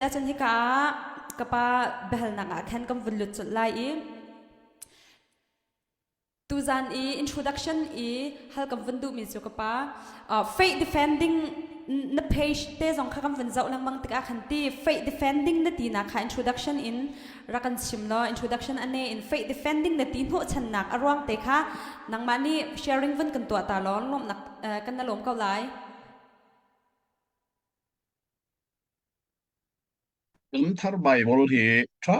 Cun hika ah ka pa biahalnak ah khan kan vun lut colh lai i tuzan i introduction i hal kan vun duhmi cu ka pa faith defending na page te zong kha kan vun zoh lengmang tikah khan ti faith defending na ti nak kha introduction in rak kan chim law introduction ane in faith defending na ti hnawhchannak a ruang te kha nangmah nih sharing vun kan tuah ta law lawmhnak kan na lawm ko lai. Lamthar Baibal hi ṭha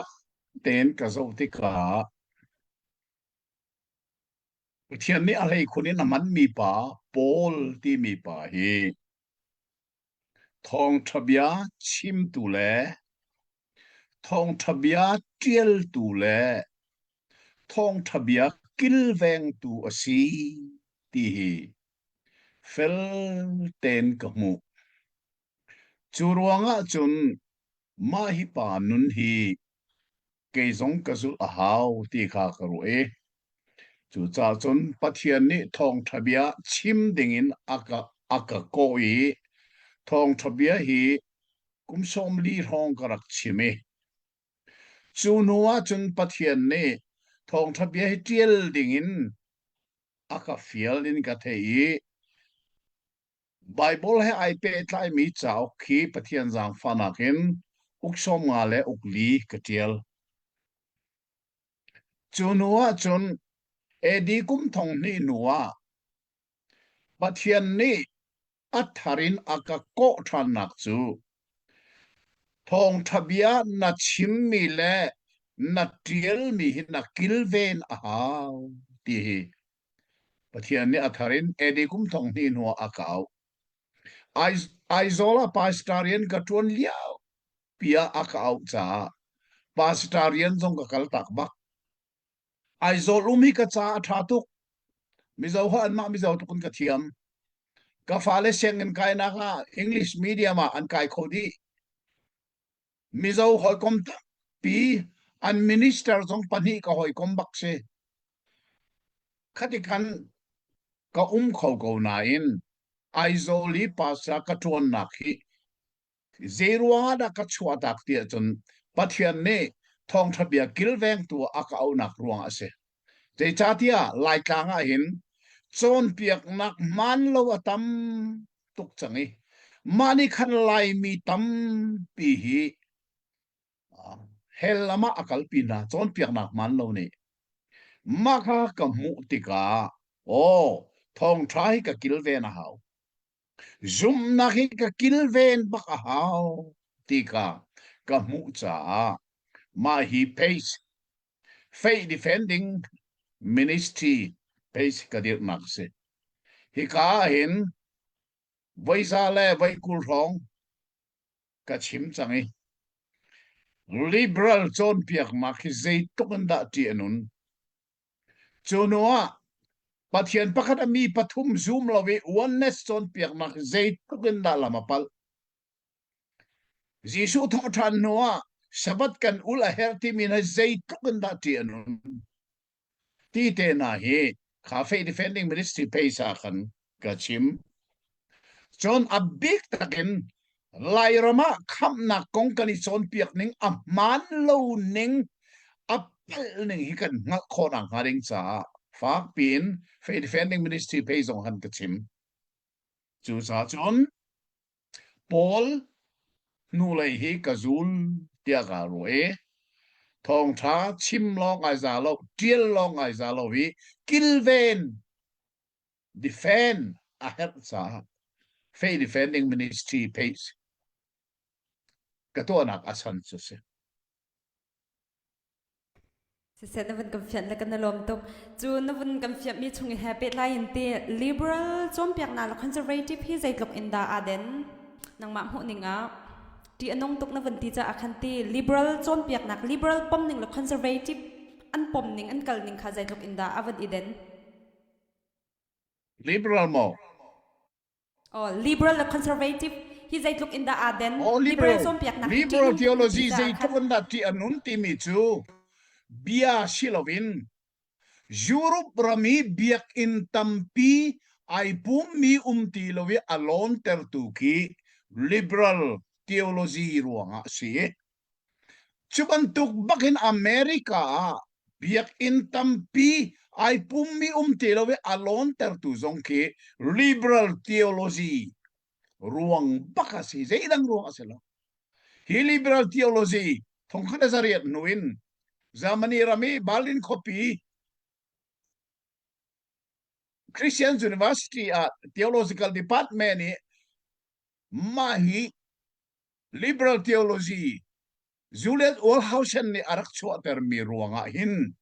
tein ka zoh tikah Pathian nih a hleikhun in a hmanmi pa Paul timi pa hi thawngṭha bia chimtu le thawngṭha bia ṭialtu le thawngṭha bia kilvengtu a si ti hi fel tein ka hmuh. Cu ruangah cun mah hi pa nun hi kei zong ka zulh a hau ti kha ka ruah i cucaah cun Pathian nih thawngṭha bia chim dingin a ka, a ka kawh i thawngṭha bia hi kum 40 hrawng ka rak chim i cu hnu ah cun Pathian nih thawngṭha bia hi ṭial dingin a ka fial in ka theih i Baibal he ai pehtlaimi cauk khi Pathian zaangfahnak in uk 50 le uk li ka ṭial. Cu hnu ahcun AD kum thong hnih hnu ah Pathian nih a thar in a ka kawh ṭhannak cu thawngṭha bia na chimmi le na ṭialmi hi na kilven a hau ti hi Pathian nih a thar in AD kum thong hnih hnu ah a ka auh. Aizawl ah pastor rian ka ṭuan lio pi ah a ka auh caah pastor rian zong ka kal tak bak. Aizawl um hi ka ca a ṭha tuk. Mizo ho anmah Mizo tuk in ka thiam. Ka fale sianginn kainak ah English medium ah an kai kho dih. Mizo hawikom tampi an minister zong pahnih ka hawikom bak si. Khati khan ka um kho ko nain Aizawl i pastor ka ṭuannak hi zei ruangah dah ka chuahtak ti ahcun Pathian nih thawngṭha bia kilvengtu a ka auhnak ruangah a si. Zeicahtiah Laitlang ah hin cawnpiaknak hmaan lo a tam tuk cang i mah nih khan Laimi tampi hi hell lam ah a kalpi hna cawnpiaknak hmaan lo nih. Mah kha ka hmuh tikah aw thawngṭha hi ka kilven a hau. Zumhnak hi ka kilven bak a hau ti kha ka hmuh caah mah hi page Faith Defending Ministry page ka dirhnak a si. Hika ah hin voi za le voi 20 hrawng ka chim cang i liberal cawnpiaknak hi zeitluk in dah ṭih a nun. Cu hnu ah Pathian pakhat a mi pathum zum lo i oneness cawnpiaknak hi zeitluk in dah lam a palh. Jesuh thawhṭhan hnuah Sabbath kan ul a herh timi hna zeitluk in dah ṭih a nun ti te hna hi kha Faith Defending Ministry page ah khan ka chim. Cun a bik takin Lairam ah khamhnak kong kan i cawnpiak ning a hmaan lo ning a palh ning hi kan hngalh khawh nakhnga ding caah fak piin Faith Defending Ministry page zong han ka chim. Cucaah cun Paul hnulei hi ka zul tiah kaa ruah i thawngṭha chim lawng ai za lo, ṭial lawng ai za lo i kilven, defend a herh caah Faith Defending Ministry page ka tuahnak a chan cu si. Siseh na vun kan fianh le kan i lawm tuk. Cu na vun kan fianhmi chung i he pehtlai in ti liberal cawnpiaknak le conservative hi zeitluk in dah aa den? Nangmah hmuh ning ah ṭih a nung tuk na vun ti caah khan ti liberal cawnpiaknak liberal pom ning le conservative an pom ning an kal ning kha zeitluk in dah a vun i den? Liberal maw? Oh, liberal le conservative hi zeitluk in dah aa den? Oh, Liberal liberal cawnpiaknak hi liberal ṭihnung tuk ti theology caah zeitluk khan in dah ṭih a nun timi cu bia si loin Europe ram i biakinn tampi ai pummi um ti lo i a lawntertu khi liberal theology ruangah a si. Cu bantuk bakin America ah biakinn tampi ai pummi um ti lo i a lawntertu zong khi liberal theology ruang bak a si. Zeidang ruang a si lo. Hi liberal theology thongkhat a zariat hnu in Germany ram i Berlin khuapi Christian University ah theological department i mah hi liberal theology Julius Wellhausen nih a rak chuahtermi ruangah hin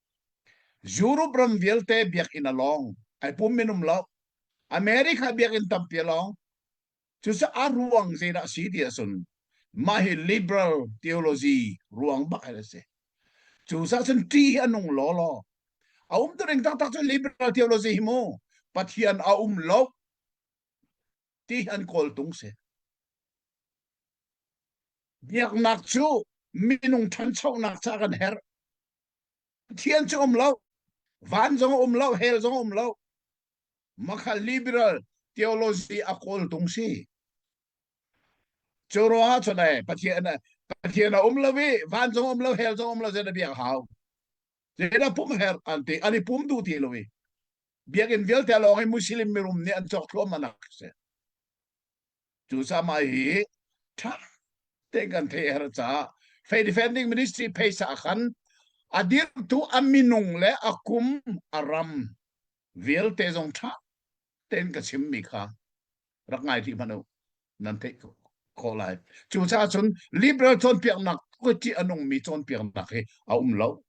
Europe ram vialte biakinn a lawng ai pum minum lo America biakinn tampi a lawng Cucaah a ruang zeidah a si ti ahcun mah hi liberal theology ruang bak hi a si. Cucaah cun ṭih hi a nung lawlaw. A um tuning taktak cu liberal theology hi mu Pathian a um lo ti hi an kawl tung si. Biaknak cu minung ṭhanchonak ca kan herh. Pathian cu um lo. Van zong a um lo, hell zong a um lo. Makha liberal theology a kawl tung si. Cu ruangah cun eh, Pathian Pathian a um lo i van zong um lo hell zong um lo zeidah biak hau. Zeidah pum her an ti an i pum duh ti lo i biakinn vialte lawng i Muslim mirum nih an cawk thluahmah nak si. Cucaah mah hi ṭha tein kan theih a herh caah Faith Defending Ministry pheisa ah khan a dirtu a minung le a kum a ram vialte zong ṭha tein ka chimmi kha rak ngai rih hmanh u nan theih khawh lai. Cucaah cun liberal cawnpiaknak ṭih a nungmi cawnpiaknak hi a um lo.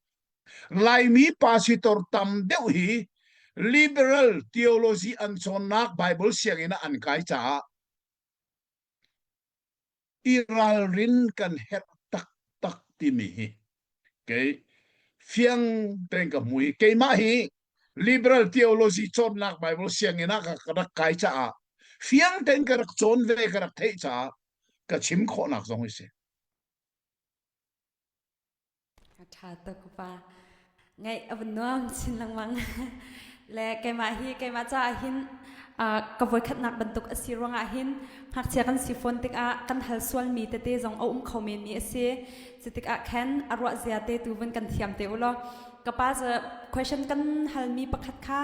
Laimi pastor tam deuh hi liberal theology an cawnnak Bible sianginn ah an kai caah i ralrin kan herh taktak timi hi kei fiang tein ka hmu i keimah hi liberal theology cawnnak Bible sianginn ah ka rak kai caah fiang tein ka rak cawn ve ka rak theih caah ka chim khawhnak zong hi si. A ṭha tuk pa. Ngaih a van nuam chin lengmang. Le keimah hi keimah caah hin ka voikhatnak bantuk a si ruangah hin ngakchia kan si fawn tikah kan hal sualmi tete zong a um kho menmi a si. Cu tikah khan a ruah zia te tu vun kan thiam te u law. Ka pa cu question kan halmi pakhat kha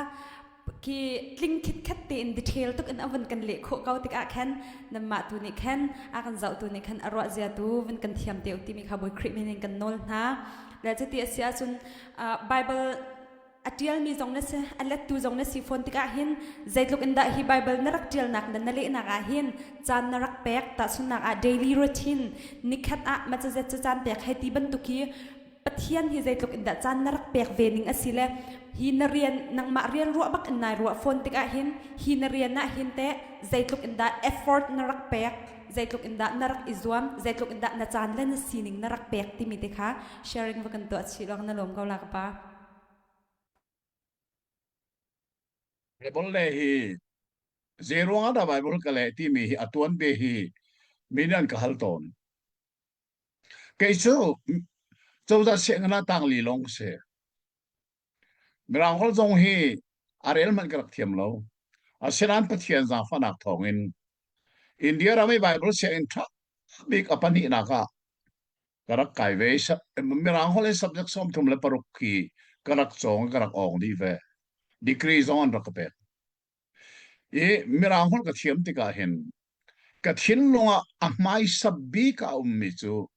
khi tling khitkhat tein detail tuk in a vun kan leh khawh ko tikah khan nanmah tu nih khan a kan zoh tu nih khan a ruah zia tu vun kan thiam te timi kha Bawi Khrih min in kan nawl hna le cuti a si ahcun Bible a ṭialmi zong na si a lettu zong na si fawn tikah hin zeitluk in dah hi Bible na rak ṭialnak le na lehnak ah hin caan na rak pek tahchunhnak ah daily routine nikhat ah macazet cu caan pek hei ti bantuk hi Pathian hi zeitluk in dah caan na rak pek ve ning a si le hi na rian nangmah rian ruah bak in nai ruah fawn tikah hin hi na rian ah hin teh zeitluk in dah effort na rak pek zeitluk in dah na rak i zuam zeitluk in dah na caan le na sining na rak pek timi te kha sharing va kan tuah chih lawng na lawm ko la ka pa. Bible le hi zei ruangah dah Bible ka leh timi hi a tuan bia hi mi nih an ka hal tawn. Kei cu cozah sianginn ah tangli lawng ka si. Mirang holh zong hi a rel hmanh ka rak thiam lo. Asinain Pathian zaangfahnak thawngin India ram i Bible sianginn ṭha bik a pahnihnak ah ka rak kai ve. Mirang holh in subject 36 hi ka rak cawng i ka rak awng dih ve. Degree zong an rak ka pek. I Mirang holh ka thiam tikah hin ka thinlung ah a hmaisa bik a ummi cu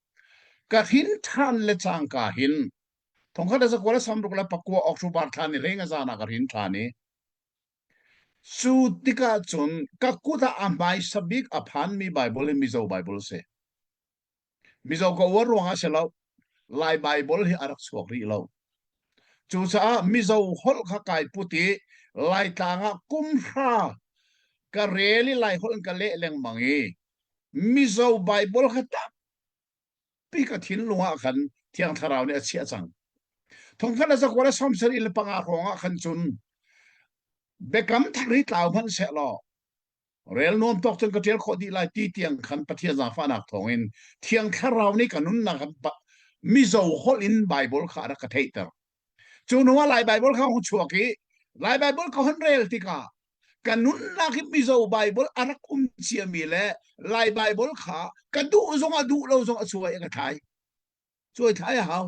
ka hrin ṭhan le cangka hin thongkhat le zakua le samruk le pakua October thla ni hlei nga zan ah ka hrin ṭhan i cu tikah cun ka kut ah a hmaisa bik a phanmi Bible hi Mizo Bible a si. Mizo ka uar ruangah si lo. Lai Bible hi a rak chuak rih lo. Cucaah Mizo holh kha kai put i Laitlang ah kum hra ka rel i Lai holh in ka leh lengmang i Mizo Bible kha tampi ka thinlung ah khan Thiang Thlarau nih a chiah cang. Thongkhat le zakua le 75 hrawng ah khan cun biakam thar hi tlau hmanh seh law Rel nuam tawk cun ka ṭial khawh dih lai ti tiang khan Pathian zaangfahnak thawngin Thiang Thlarau nih ka nunnak Mizo holh in Baibal kha a rak ka theihter. Cu hnu ah Lai Baibal kha hung chuak i Lai Baibal ka hun rel tikah Ka nunnak hi Mizo Bible a rak um ciami le Lai Bible kha ka duh zong a duh lo zong a cuai a ka thlai. Cuai thlai a hau.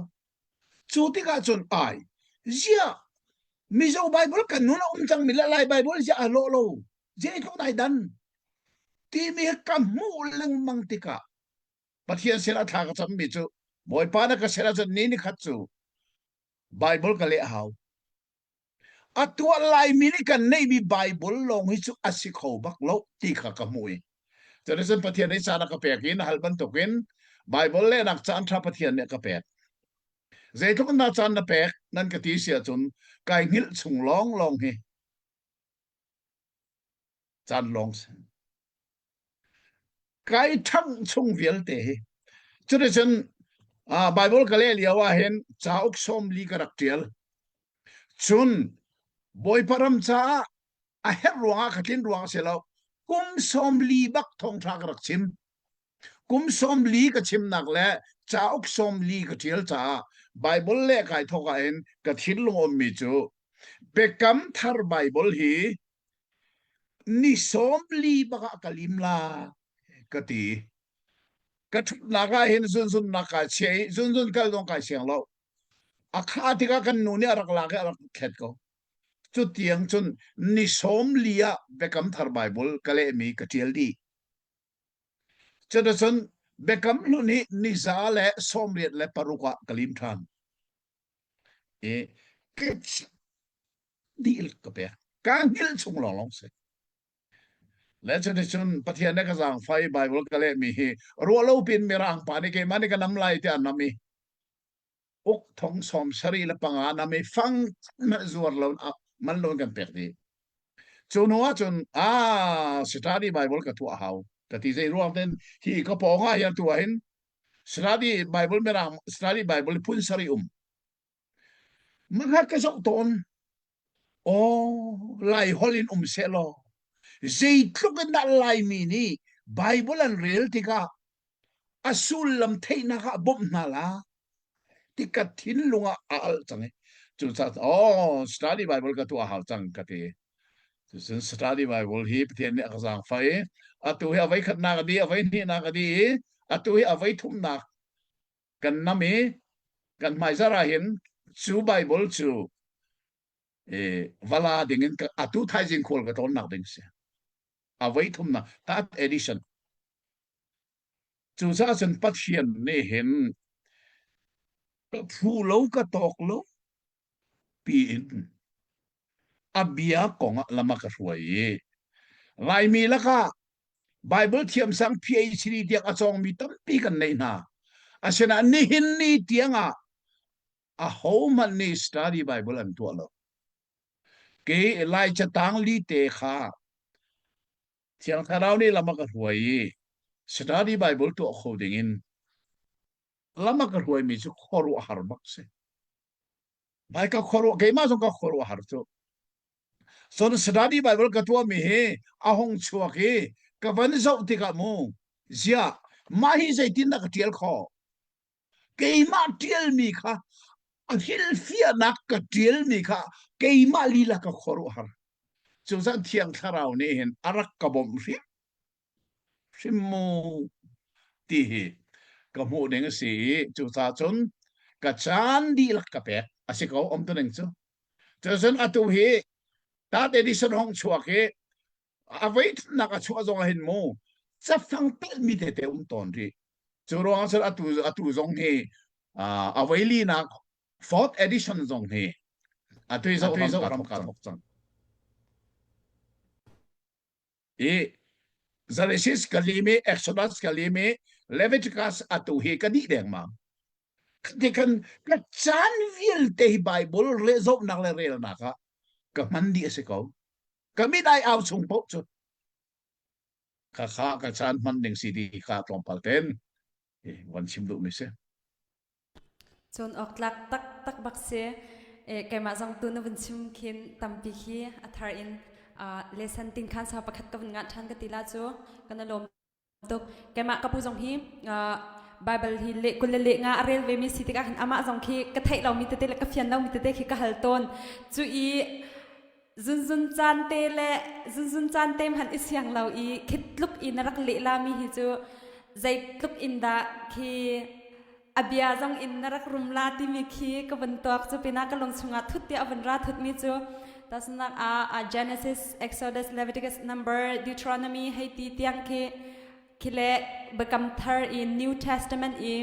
Cu tikah cun ai ziah Mizo Bible kan nun a um cangmi le Lai Bible ziah a lawh lo zeitluk dai dan timi ka hmuh lengmang tikah Pathian sinah thla ka cammi cu Bawipa na ka sin ahcun ni nikhat cu Bible ka leh a hau. A tuah laimi nih kan neihmi Bible lawng hi cu a si kho bak lo ti kha ka hmuh i cuticun Pathian nih caan a ka pek i na hal bantukin Bible lehnak caan ṭha Pathian nih a ka pek. Zeitluk in dah caan na pek nan ka ti si ahcun kai hngilh chung lawnglawng hi caan lawng si. Kai ṭhangh chung vialte hi. Cuticun uh, Bible ka leh lio ah hin cauk 40 ka rak ṭial. Cun Bawipa ram caah a herh ruangah ka tlin ruang a si lo. Kum 40 bak thawngṭha ka rak chim. Kum 40 ka chimnak le cauk 40 ka ṭial caah Bible leh kai thawk ah hin ka thinlung ummi cu Biakam Thar Bible hi Ni 40 bak ah ka lim la ka ti. Ka ṭhutnak ah hin zunzunnak kaa chia i zunzun kal zong kai siang lo. A khah tikah kan nu nih a rak lak i a rak thlet ko. Cu tiang cun ni 40 ah Biakam Thar Baibal ka lehmi ka ṭial dih. Cuticun Biakam Hlun hi ni 186 ah ka lim ṭhan. I dihlak ka pek. Kaa hngilh chung lawnglawng si. Le cuticun Pathian nih ka zaangfah i Bible ka lehmi hi ruah lo pin mirang pa nih keimah nih ka nam lai tiah nam i uk thong 75 nam i fang hmanh zuar lo man lo kan pek dih. Cu hnu ahcun ah study Bible ka tuah hau ka ti zei ruang ten hi ka pawng ah hian tuah hin study Bible mirang study Bible phun sarih um Makhat ka zoh tawn. Aw, Lai holh in um sehlaw zeitluk in dah Laimi nih Bible an rel tikah a sullam theihnak ah bawmh hna la ti ka thinlung ah a alh cang i cucaah aw study Bible ka tuah hau cang ka ti. Cucun study Bible hi Pathian nih a ka zaangfah i atu hi a voi khatnak a dih, a voi hnihnak a dih i atu hi a voi thumnak kan nam i kan hmaizarh ah hin cu Bible cu e, vala ding in atu thaizing khual ka tlawnnak ding si a voi thumnak third edition cucaah cun Pathian nih hin ka phu lo ka tawk lo piin a bia kong ah lam a ka hruai i Laimi lakah Bible thiamsang PhD tiang a cawngmi tampi kan neih hna. Asinain nihin ni tiangah ahohmanh nih study Bible an tuah lo. Kei Lai catang li te kha Thiang Thlarau nih lam a ka hruai i study Bible tuah kho dingin lam a ka hruaimi cu khuaruahhar bak si. Mai ka khuaruah keimah zong ka khuaruahhar cu. Cun study Bible ka tuahmi hi a hung chuak i ka van zoh tikah mu ziah mah hi zeitin dah ka ṭial khawh? Keimah ṭialmi kha a hrilhfiahnak ka ṭialmi kha keimah lila ka khuaruahhar. Cucaah Thiang Thlarau nih hin a rak ka bawmh hrim hrim mu ti hi ka hmuh ding a si i cucaah cun ka caan dihlak ka pek a si ko om tuning cu cucun atu hi tat edison hong chuak i a voi thumnak a chuah zong ah hin mu cafang pelhmi tete um tawn rih cu ruang cun atu atu zong hi a voi linak fourth edition zong hi atu hi zoh ram ka thok cang I Genesis ka lim i Exodus ka lim i Leviticus atu hi ka dih dengmang. Ti kan ka caan vialte hi Bible re zohnak le relnak ah ka hman dih a si ko. Ka mit ai au chung paoh cu kha kha ka caan hman ding si ti kha tlawmpal ten van chim duh mi si. Cun awk tlak taktak bak si. Keimah zong tu na vun chim khin tampi khi a thar in lesson tin khan sa pakhat ka vun ngah ṭhan ka ti la cu kan i lawm tuk. Keimah ka pu zong hi Bible hi leh kul le leh nga a rel ve mi si tikah khin amah zong khi ka theih lomi tete le ka fian lomi tete khi ka hal tawn. Cu i. Zunzun caan te le zunzun caan te hmanh i siang lo i khi tluk i na rak leh lami hi cu zeitluk in dah khi a bia zong in na rak rum la timi khi ka vun tuak cu pinah ka lung chungah thut tiah a vun ra thutmi cu tasnak ah Genesis, Exodus, Leviticus, Number, Deuteronomy hei ti tiang khi khi le Biakam Thar i New Testament i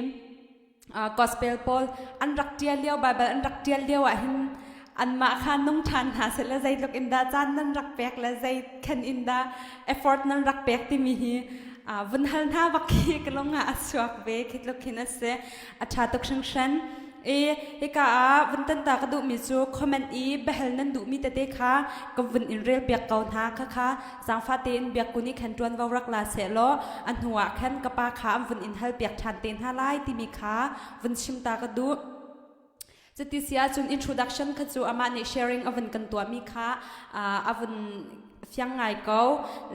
gospel pawl an rak ṭial lio Bible an rak ṭial lio ah hin anmah kha nung ṭhan hna seh zeitluk in dah caan nan rak pek le zei khan in dah effort nan rak pek timi hi vun hal hna bak khi ka lung ah a chuak ve khi tluk khin a si a ṭha tuk hringhran i hika ah vun tan ta ka duhmi cu comment i biahal nan duhmi tete kha ka vun in rel piak ko hna kha kha zaangfah tein biakku nih khan ṭuanvo rak la sehlaw a hnuah khan ka pa kha an vun in halpiak ṭhan te hna lai timi kha vun chim ta ka duh. Cuti si ahcun introduction kha cu amah nih sharing a vun kan tuahmi kha a vun fiang ngai ko.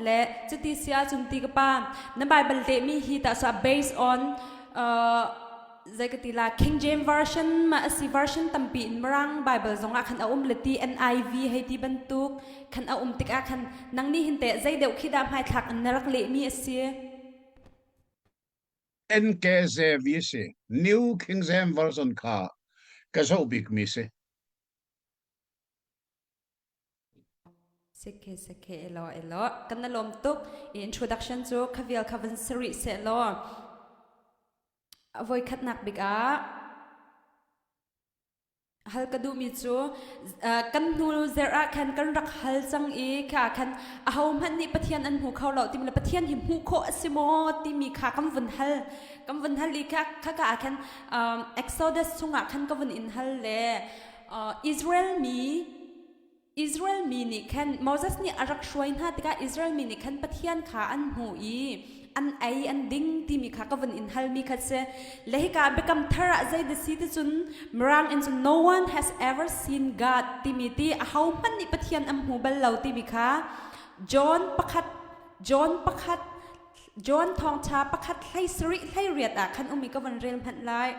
Le cuti si ahcun ti ka pa na Bible lehmi hi tah so based on uh, zei ka ti la King James version ma asi version tampi in Mirang Bible zong ah khan a um le ti NIV hei ti bantuk khan a um tikah khan nang nih hin teh zei deuh khi dah hmaithlak in na rak lehmi a si? NKJV si New King James Version kha ka zoh bikmi si. Seke seke elo elo kan na lawm tuk i introduction cu khavial kha van sari se law a voi khatnak bik ah hal ka duhmi cu kan hnu zerh ah khan kan rak hal cang i kha khan aho hmanh nih Pathian an hmu kho lo timi le Pathian hi hmuh khawh a si maw timi kha kan vun hal kan vun hal i kha kha ka ah khan Exodus chungah khan ka vun in hal le Israel mi Israel mi nih khan Moses nih a rak hruai hna tikah Israel mi nih khan Pathian kha an hmuh i an ei an ding timi kha ka vun in halmi kha si. Le hika biakam thar ah zei da si ti cun Mirang in cun no one has ever seen God timi ti aho hmanh nih Pathian an hmu bal lo timi kha John pakhat John pakhat John thawngṭha pakhat hlei sarih hlei riat ah khan umi ka vun rel hmanh lai.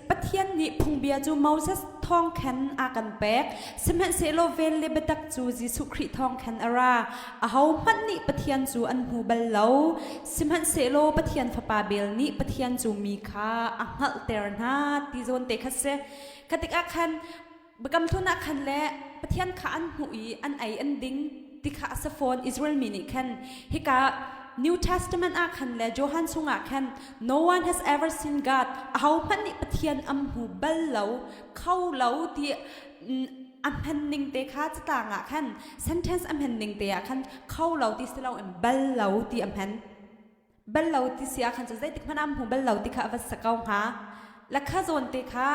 Pathian nih phungbia cu Moses thawng khan a kan pek. Sihmanhsehlaw vel le biatak cu Jesuh Khrih thawng khan a ra. Ahohmanh nih Pathian cu an hmu bal lo. Sihmanhsehlaw Pathian Fapa bel nih Pathian cu mi kha a hngalhter hna ti zawn te kha si. Kha tikah khan Biakam Hlun ah khan le Pathian kha an hmuh i an ei an ding ti kha a si fawn Israel mi nih khan hika New Testament ah khan le Johan chungah khan no one has ever seen God ahohmanh nih Pathian an hmu bal lo kho lo ti a hman ning te kha catlang ah khan sentence a hman ning te ah khan kho lo ti si lo in bal lo ti a hman bal lo ti si ah khan cu zeitik hmanh ah hmu bal lo ti kha a va sa ko hnga la kha zawn te kha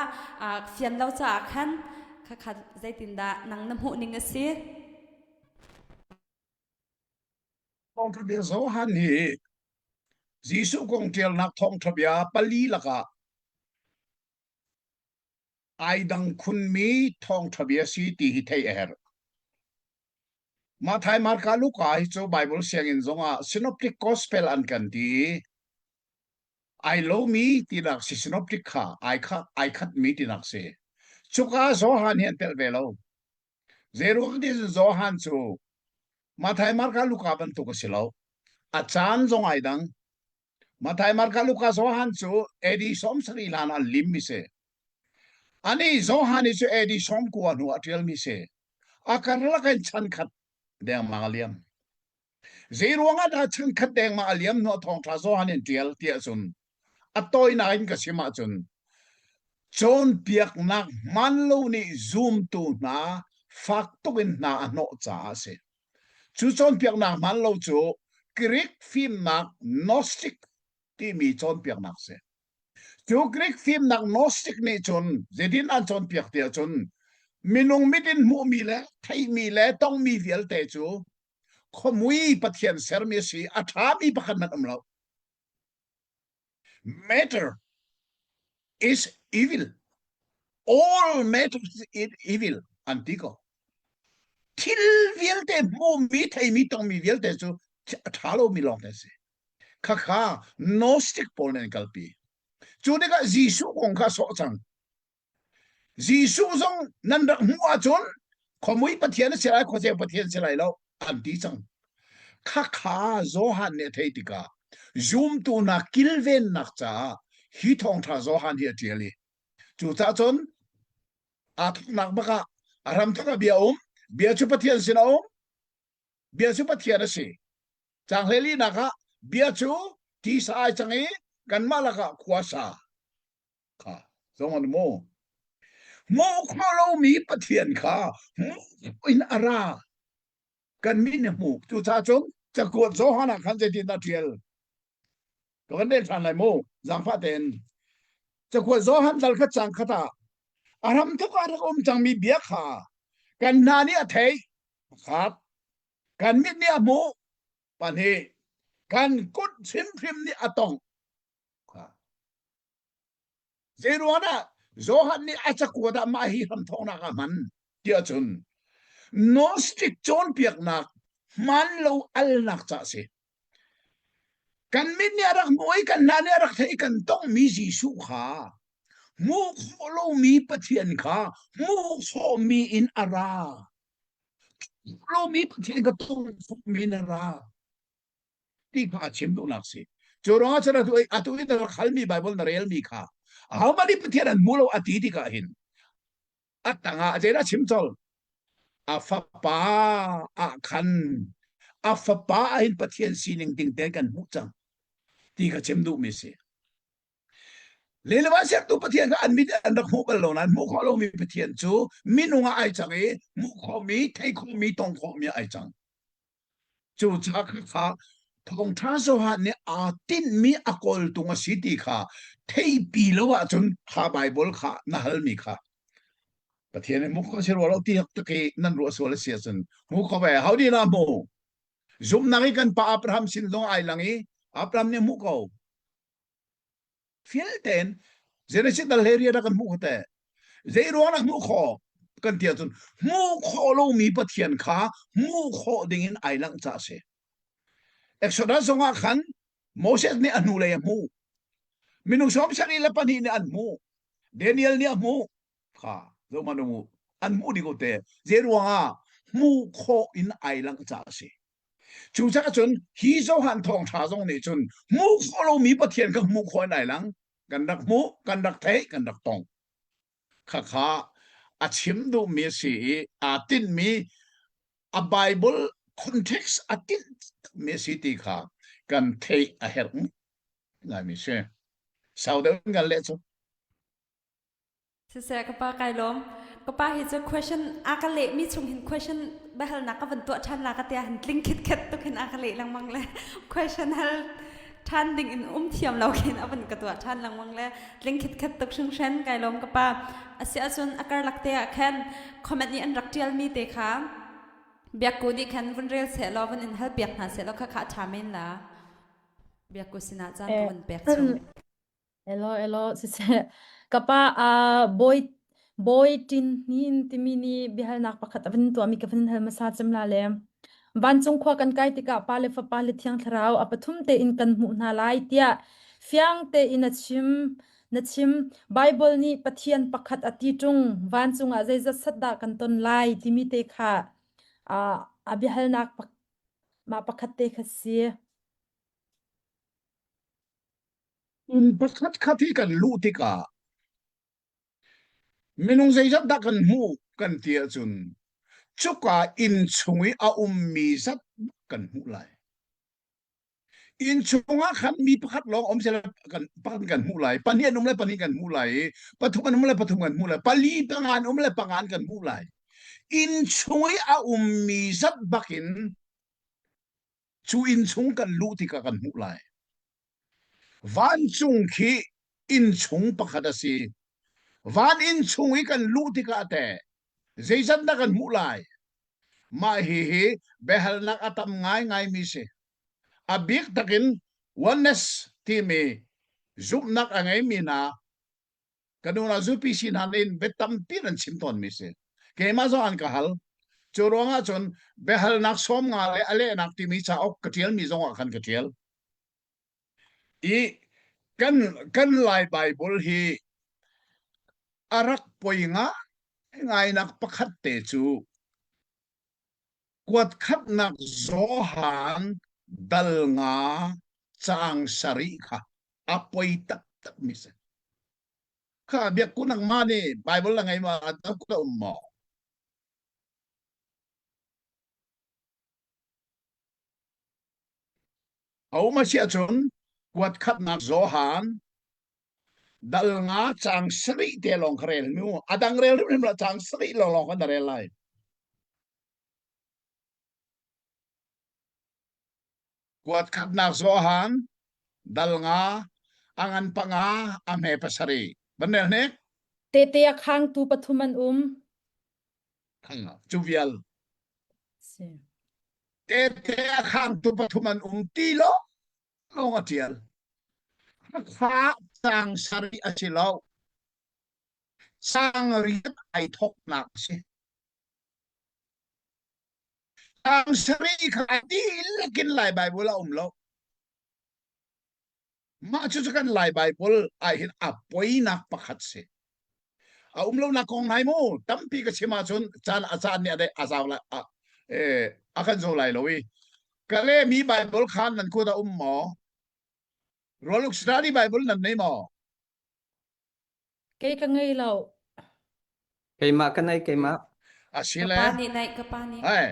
fian lo caah khan kha kha zeitindah nang na hmuh ning a si Thawngṭha bia Johan hi Jesuh kong ṭialnak thawngṭha bia pali lakah ai dang khunmi thawngṭha bia si ti hi theih a herh. Matthai, Marka, Luka hi cu Bible sianginn zongah Synoptic Gospel an kan ti i ai lomi tinak si Synoptic kha ai kha ai khatmi tinak si. Cuka Johan hi an telh ve lo. Zeiruang ti cun Johan cu Matthai, Marka, Luka bantuk a si lo. A caan zong ai dang. Matthai, Marka, Luka, Johan cu AD 70 hlan an limmi si. Ani Johan hi cu AD 90 hnu ah ṭialmi si. A karlak in chan khat dengmang a liam. Zeiruang ah dah chan khat dengmang a liam hnu ah thawngṭha Johan in ṭial tiah cun a tawinak in ka chim ahcun cawnpiaknak hmaan lo nih zumtu hna fak tuk in hna a hnawh caah a si. Cu cawnpiaknak hmaan lo cu Greek fimnak Gnostic timi cawnpiaknak a si. Cu Greek fimnak Gnostic nih cun zeitin an cawnpiak ti ahcun minung mit in hmuhmi le theihmi le tongmi vialte cu khuamui Pathian sermi a si, a ṭhami pakhat hmanh um lo. Matter is evil. All matter is evil an ti ko. Thil vialte hmumi theimi tongmi vialte cu a ṭha lomi lawng te si. Khakha Gnostic pawl nih an kalpi. Cu tikah Jesuh kong kha sawh cang. Jesuh zong nan rak hmuh ahcun khuamui Pathian a si lai, khuaceu Pathian si lai lo an ti cang. Khakha Johan nih a theih tikah zumtu hna kilvennak caah hi thawngṭha Johan hi a ṭial i cucaah cun aa thawknak bak ah a hramthawk ah bia a um, bia cu Pathian sin a um, bia cu Pathian a si. Caang hleilinak ah bia cu tisa ai cang i kanmah lakah khua sa. Kha zong an mu. Hmuh khawh lomi Pathian kha hmuh in a ra. Kan mi nih hmuh. Cucaah cun cakuat Johan ah khan zeitin dah ṭial? Ka van rel ṭhan lai mu. Zaangfah tein. Cakuat Johan dal khat cang khat ah a hramthawk ah rak um cangmi bia kha kan hna nih a theih. Pakhat. Kan mit nih a hmuh. 2. Kan kut hrimhrim nih a tongh. Zeiruangah Johan nih a cakuat ah mah hi hramthawknak ah hman tiah cun Gnostic cawnpiaknak hmaan lo alnak ca a si. Kan mit nih a rak hmuh i kan hna nih a rak theih i kan tonghmi Jesuh kha hmuh khawh lomi Pathian kha hmuh khawhmi in a ra. Hmuh lomi Pathian kha tong khawhmi in a ra. Ti kha a chim duhnak si. Cu ruangah cun atu atu i na rak halmi Bible na relmi kha ahohmanh nih Pathian an hmu lo a ti tikah hin a tangah zeidah chim colh? A fapa ah khan a fapa ah hin Pathian sining ding tein kan hmuh cang ti kha chim duhmi si. Lelevan sertu Pathian kha an mit an rak hmuh bal lo nain hmuh khawh lomi Pathian cu minung ah ai cang i hmuh khawhmi, theih khawhmi, tong khawhmi ah ai cang. Cucaah kha thawngṭha Johan nih aa tinhmi a kawltung a si ti kha theihpi lo ahcun kha Baibal kha na halmi kha Pathian nih hmuh khawh si rua lo ti tak i nan ruah sual a si ahcun hmu kho ve ho dih na hmu zumhnak i kan pa Abraham sin zong ai lang i Abraham nih hmuh ko Fial tein Genesis dal hlei riat ah kan hmuh kho te. Zei ruang dah hmuh khawh kan ti ahcun hmuh khawh lomi Pathian kha hmuh khawh ding in ai langh ca a si. Exodus zong ah khan Moses nih a hnulei a hmuh. Minung 72 nih an hmuh. Daniel nih a hmuh. Kha zohhmanh u an hmuh ding te. Zei ruangah hmuh khawh in ai langh ca a si. Cucaah cun hi Johan thawngṭha zong nih cun hmuh khawh lomi Pathian kha hmuh khawh in ai lang. Kan rak hmuh, kan rak theih, kan rak tong. Khakha a chim duhmi a si i aa tinhmi a Bible context a tinhmi a si ti kha kan theih a herh ngaimi si. Sau deuh in kan leh cu. Siseh ka pa kai lawm. Ka pa hi cu question a ka leh mi chung hin question biahalnak ka van tuah ṭhan la ka tia hin tling khit tuk hin a ka leh lengmang le question hal ṭhan ding in um thiam lo khin a van ka tuah ṭhan lengmang le tling khit tuk hringhren kai lawm ka pa. Asi ahcun a karlak te ah khan comment nih an rak ṭial mi te kha biakku nih khan vun rel seh law vun in hal piak hna seh law kha kha a ṭha men la. Biakku sinah caan ka vun pek chung. Elaw, elaw, siseh. Ka pa aa bawi bawi ṭin hnin timi nih biahalnak pakhat a van tuahmi ka van hal hmasa cem la le. Vancung khua kan kai tikah Pa le Fapa le Thiang Thlarau a pathum tein kan hmuh hna lai tiah fiang tein a chim. Na chim. Bible nih Pathian pakhat a ti ṭung. Vancung ah zeizat sat dah kan ton lai timi te kha aa a biahalnak mah pakhat te kha si. Inn pakhat khat hi kan luh tikah minung zeizat dah kan hmuh kan ti ahcun cuka inn chung i a ummi zat kan hmuh lai. Inn chungah khan mi pakhat lawng um seh kan pakhat kan hmuh lai, pahnih an um le pahnih kan hmuh lai i pathum an um le pathum kan hmuh lai, pali panga an um le panga an kan hmuh lai. Inn chung i a ummi zat bakin cu inn chung kan luh tikah kan hmuh lai. Vancung khi inn chung pakhat a si. Van inn chung i kan luh tikah teh zeizat dah kan hmuh lai? Mah hi hi biahalnak a tam ngaingaimi si. A bik takin oneness timi zumhnak a ngeimi hna Ka nu na zupi si hna in bia tampi nan chim tawnmi si. Keimah zong an ka hal. Cu ruangah cun biahalnak 50 le a lehnak timi cauk ka ṭialmi zong ah khan ka ṭial. I kan kan Lai Bible hi. A rak poi ngaingainak pakhat te cu kuat khatnak Johan dal nga caang sarih kha a poi taktak mi si. Kha biakku nangmah nih Bible na ngei ma na um maw? A um a si ahcun kuat khatnak Johan dal nga caang sarih te lawng kha rel mu. A dang rel hrimhrim lo caang sarih lawnglawng kha na rel lai. Kuat khatnak Johan dal nga a ngan panga a hme pasarih. Van rel hnik. Tete a khangtu pathum an um. Cu vial. Si. Tete a khangtu pathum an um ti lo lawng a ṭial. Khakha caang sarih a si lo. Caang riat ai thawknak a si. Caang sarih kha a dihlak in Lai Baibal a um lo. Mah cucu kan Lai Baibal ah hin a poinak pakhat si. A um lonak kong nai mu tampi ka chim ahcun caan a caan nih a deh a zau lai a eh, a kan zo lai lo i ka le mi Bible khan nan kut a um maw? Rualuk Study Bible nan nei maw? Kei ka ngei lo. Keimah ka nei keimah. A si Ka le. pa nih naih ka pa nih. Hey.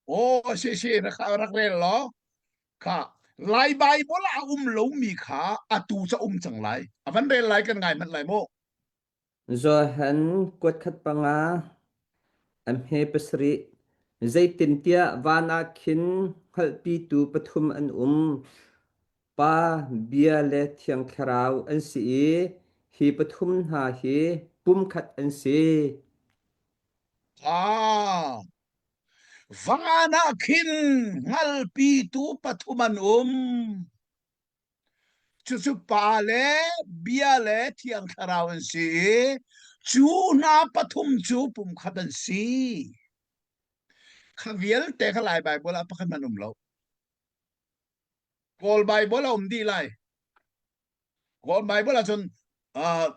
Oh si si rak rak rel law. Kha Lai Bible a um lomi kha atu ca um cang lai. A van rel lai kan ngai hmanh lai mu. Johan kuatkhat panga a hme pasarih zeitintiah van ah khin hngalhpitu pathum an um Pa, Bia le Thiang Thlarau an si i hi pathum hna hi pumkhat an si. Ah, van ah khin hngalpitu pathum an um. Cucu Pa le Bia le Thiang Thlarau an si i cu hna pathum cu pumkhat an si. Kha vialte kha Lai Baibal ah pakhat hmanh um lo. Kawl Bible a um dih lai. Kawl Bible ahcun uh,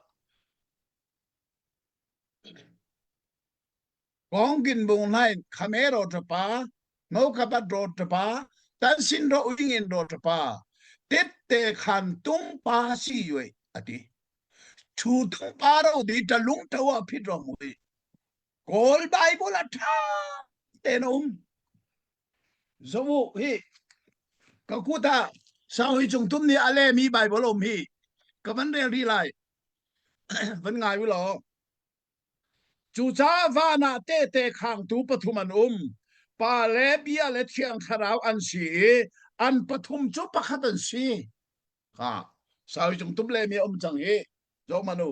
Kong bung nai khame ro tapa no kapat ro tapa tan sin ro uing in ro tapa tet te khan tung pa si yue ati chu tung pa ro di ta lung tawa phit ro mui Kawl Bible a tha te na um Zoh hi ka kut ah Sanghui Cung Tum nih a lehmi Baibal um hi ka van rel rih lai. van ngai u law. Cucaah van ah tehte khangtu pathum an um. Pa le Bia le Thiang Thlarau an si i an pathum cu pakhat an si. Ha, Sanghui Cung Tum lehmi a um cang hi. Zoh hmanh u.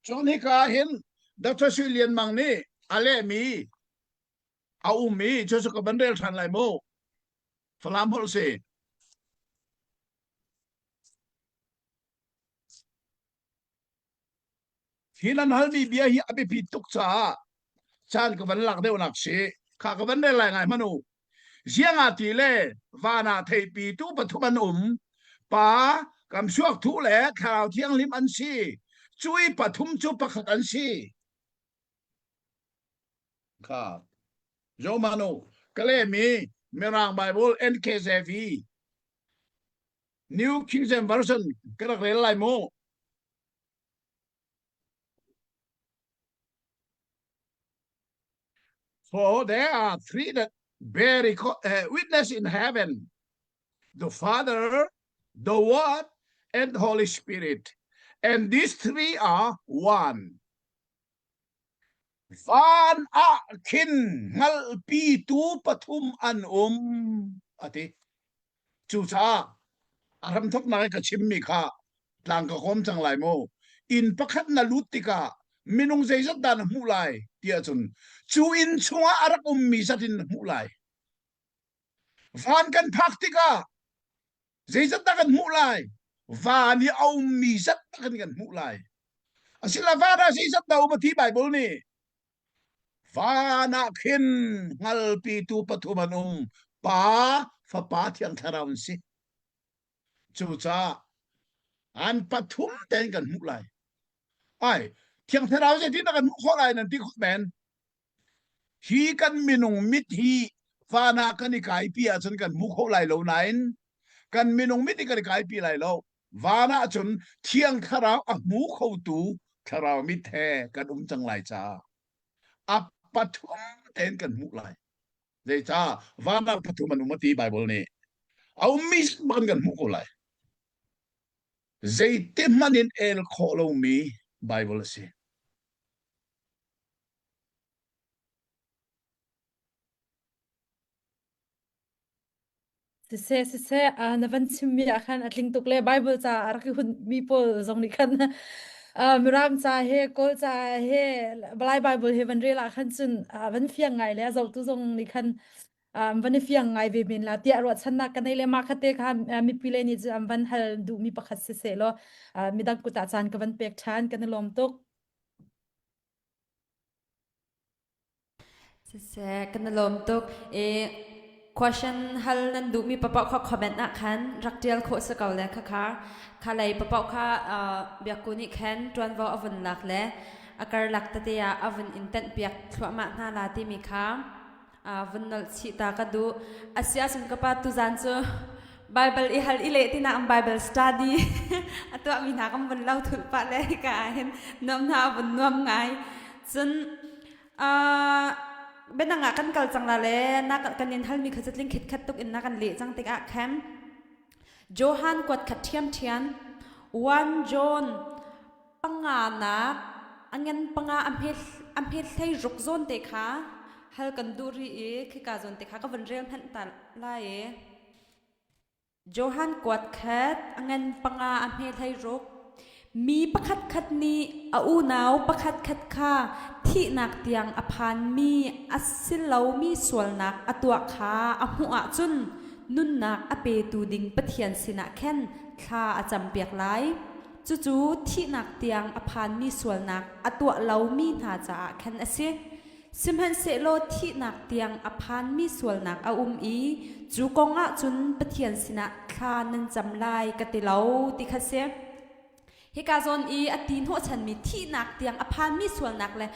Cun hika ah hin Dr. Sui Lian Mang nih a lehmi a um i cucu ka van rel ṭhan lai mu. Falam holh si. Hi nan halmi bia hi a biapi tuk caah caan ka van lak deuhnak si. Kha ka van rel lai ngai hmanh u. Ziangah ti le van ah theipi tu pathum an um. Pa, kamsuak thu le Thlarau Thianghlim an si. Cui pathum cu pakhat an si. Kha Jomanu ka lehmi Mirang Bible NKJV New King James Version ka rak rel lai mu. For there are three that bear record, uh, witness in heaven the Father, the Word, and the Holy Spirit. And these three are one. Van ah khin hngalhpitu pathum an um, a ti. Cucaah a hramthawknak i ka chimmi kha tlang ka kawm cang lai mu. Inn pakhat na lut tikah minung zeizat dah na hmuh lai ti ahcun cu inn chungah a rak ummi zat in na hmuh lai. Van kan phak tikah Zeizat dah kan hmuh lai? Van i a ummi zat tak in kan hmuh lai. Asila van ah zeizat dah um a ti Bible nih? Van ah khin hngalpitu pathum an um. Pa, Fapa, Thiang Thlarau an si. Cucaah an pathum tein kan hmuh lai. Ai, Thiang Thlarau zeitin dah kan hmuh khawh lai nan ti khawh men. Hi kan minung mit hi van ah kan i kaipi ahcun kan hmu kho lai lo nain kan minung mit hi kan i kaipi lai lo. Van ah cun Thiang Thlarau a hmu khotu Thlarau mit he kan um cang lai caah a pathum tein kan hmuh lai. Zeicah van ah pathum an um a ti Bible nih. A ummi bak kan hmuh ko lai. Zeiti hmanh in el khawh lomi Bible a si. Siseh, siseh, uh, na van chimmi ah khan a tling tuk le Bible ca a rak i hunmi pawl zong nih khan uh, Mirang ca he Kawl ca he Balai Bible he van rel ah khan cun uh, van fiang ngai le a zohtu zong nih khan um, van i fiang ngai ve men la tiah ruahchannak ka nei le mah kha te kha uh, mipi le nih cun an van hal duhmi pakhat siseh law uh, midang kut ah caan ka van pek ṭhan kan i lawm tuk. Siseh, kan i lawm tuk. I question hal nan duhmi paoh kha comment ah khan rak ṭial khawh si ko le khakha kha lei paoh kha Biakku nih khan ṭuanvo a vun lak le a karlak tete ah a vun in tenhpiak thluahmah hna la timi kha vun nolh chih ta ka duh. Asi ahcun ka pa tuzan cu Bible i hal i leh tinak Bible study a tuahmi hna kan vun lo thulh pah le hika ah hin nuam hna a vun nuam ngai. Cun uh, biadang ah kan kal cang la le na kan in halmi kha tling khit khat tuk in na kan leh cang tikah khan Johan kuat khat ṭhiam ṭhian 1 John panga nak a ngan panga a hmet a hmet hlei ruk zawn te kha hal kan duh ri i khika zawn te kha ka van rel hmanh ta lai i Johan kuat khat a ngan panga a hme hlei ruk mi pakhat khat nih a unau pakhat khat kha thihnak tiang a phanmi a si lomi sualnak a tuah kha a hmuh ahcun nunnak a petu ding Pathian sinah khan thla a campiak lai. Cucu thihnak tiang a phanmi sualnak a tuah lomi hna caah khan a si. Sihmanhsehlaw thihnak tiang a phanmi sualnak a um i cu kong ah cun Pathian sinah thla nan cam lai ka ti lo ti kha si. Hika zawn i a ti hnawhchanmi thihnak tiang a phanmi sualnak le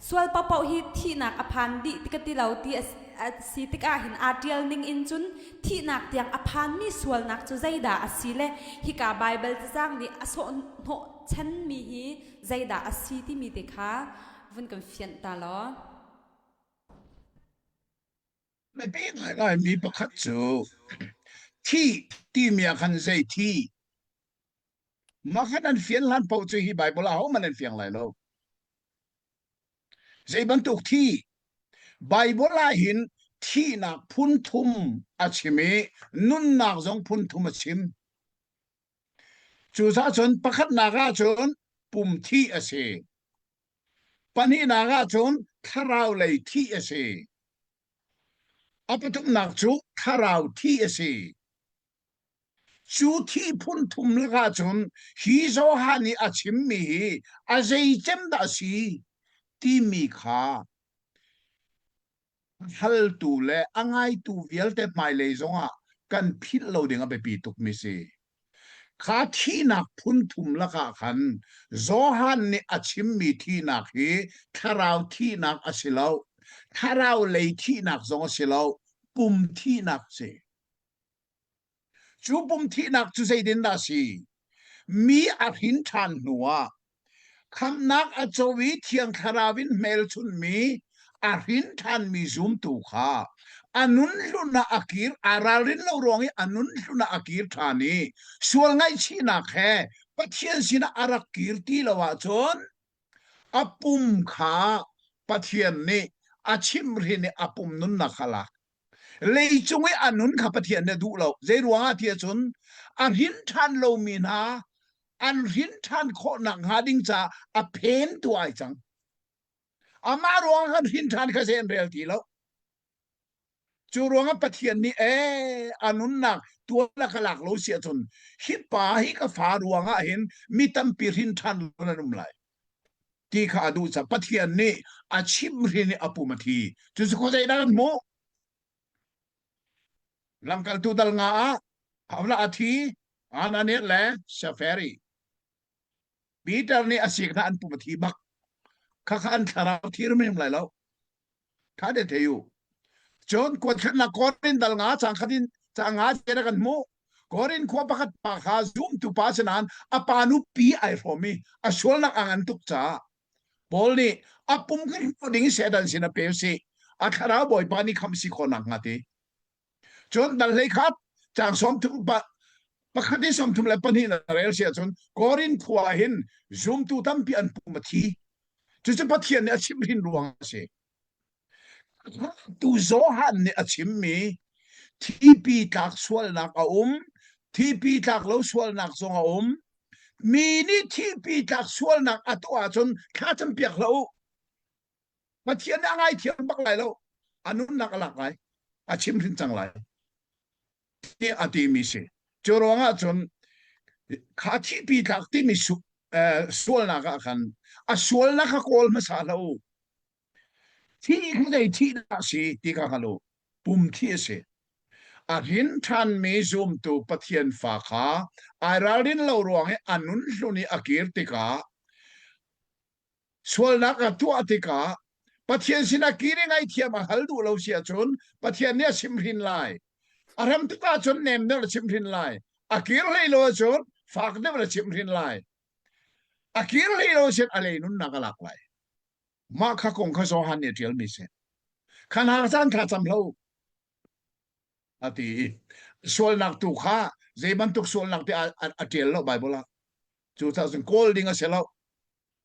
sual paohpaoh hi thihnak a phan dih ti ka ti lo ti a si tikah hin aa ṭial ning in cun thihnak tiang a phanmi sualnak cu zeidah a si le hika Baibal cacang nih a sawh hnawhchanmi hi zeidah a si timi te kha vun kan fianh ta law. Biapi ngaingaimi pakhat cu thih timi ah khan zei thi mah khan an fian hlan paoh cu hi Baibal ahohmanh an fiang lai lo. Zei bantuk thi? Baibal ah hin thihnak phun thum a chim i nunnak zong phun thum a chim. Cucaah cun pakhatnak ah cun pum thih a si. Pahnihnak ah cun thlarau lei thih a si. A pathumnak cu thlarau thih a si. Cu thi phun thum lakah cun hi Johan nih a chimmi hi a zeicem dah a si timi kha haltu le a ngaitu vialte hmailei zongah kan philh lo ding a biapi tukmi si. Kha thihnak phun thum lakah khan Johan nih a chimmi thihnak hi thlarau thihnak a si lo, thlarau lei thihnak zong a si lo, pum thihnak a si. Cu pum thihnak cu zeitindah a si? Mi a hrin ṭhan hnuah khamhnak a co i Thiang Thlarau in hmelchunhmi a hrin ṭhanmi zumtu kha a nun hlun ah a kir, aa ralrin lo ruang i a nun hlun ah a kir ṭhan i sual ngaihchihnak he Pathian sinah a rak kir ti lo ahcun a pum kha Pathian nih a chimhhrin i a pum nunnak kha a lak. Leicung i a nun kha Pathian nih a duh lo. Zei ruangah ti ahcun a hrin ṭhan lomi hna an hrin ṭhan khawh nakhnga ding caah a phentu ai cang. Amah ruangah kan hrin ṭhan kha zei an rel ti lo. Cu ruangah Pathian nih ee a nunnak tual a ka lak lo si ahcun hi pa hi ka fa ruangah hin mi tampi hrin ṭhan lo nan um lai. Ti kha a duh caah Pathian nih a chimhhrin i a pum a thi. Cucu khuazei dah kan hmuh? Lamkaltu dal nga ah Havla a thi, Ananias le Safari. Peter nih a sik hna an pum a thi bak. Khakha an thlarau thir men lai lo. Tha te thei u. Cun kuatkhatnak Korin dal nga cang khat in cang nga te kan hmuh. Korin khua pakhat pa kha zumtu pa si nain a pa nupi ai hrawm i a sualnak a ngan tuk caah Paul nih a pum kha hrawh ding Satan sin a pe si. A thlarau Bawipa nih khamh si khawh nak hnga ti. Cun dal hlei khat caang 30 pa pakhat in 32 na rel si ahcun Korin khua hin zumtu tampi an pum a thi. Cucu Pathian nih a chimhrin ruang a si. Tu Johan nih a chimmi thipi tlak sualnak a um, thipi tlak lo sualnak zong a um. Mi nih thipi tlak sualnak a tuah ahcun thla campiak hlah u. Pathian nih a ngaithiam bak lai lo. A nunnak a lak lai. A chimhrin cang lai. Tiah a timi si. Cu ruangah cun kha thihpi tlak timi sualnak ah khan a sualnak kha kawl hmasa hlah u. Thi kha zei thih dah si ti kha hngal u. Pum thi a si. A hrin ṭhanmi zumtu Pathian fa kha ai ralrin lo ruang i a nun hlun i a kir tikah Sualnak a tuah tikah Pathian sinah kir i ngaihthiam a hal duh lo si ahcun Pathian nih a chimhrin lai. A ram tik ahcun nem deuh a chimhrin lai. A kir hlei lo ahcun fak deuh a chimhrin lai. A kir hlei lo ahcun a lei nunnak a lak lai. Mah kha kong kha Johan nih a ṭialmi si. Kha hna caan thla cam hlah u. A ti i sualnak tu kha zei bantuk sualnak ti a ṭial lo Bible ah. Cucaah cun kawl ding a si lo.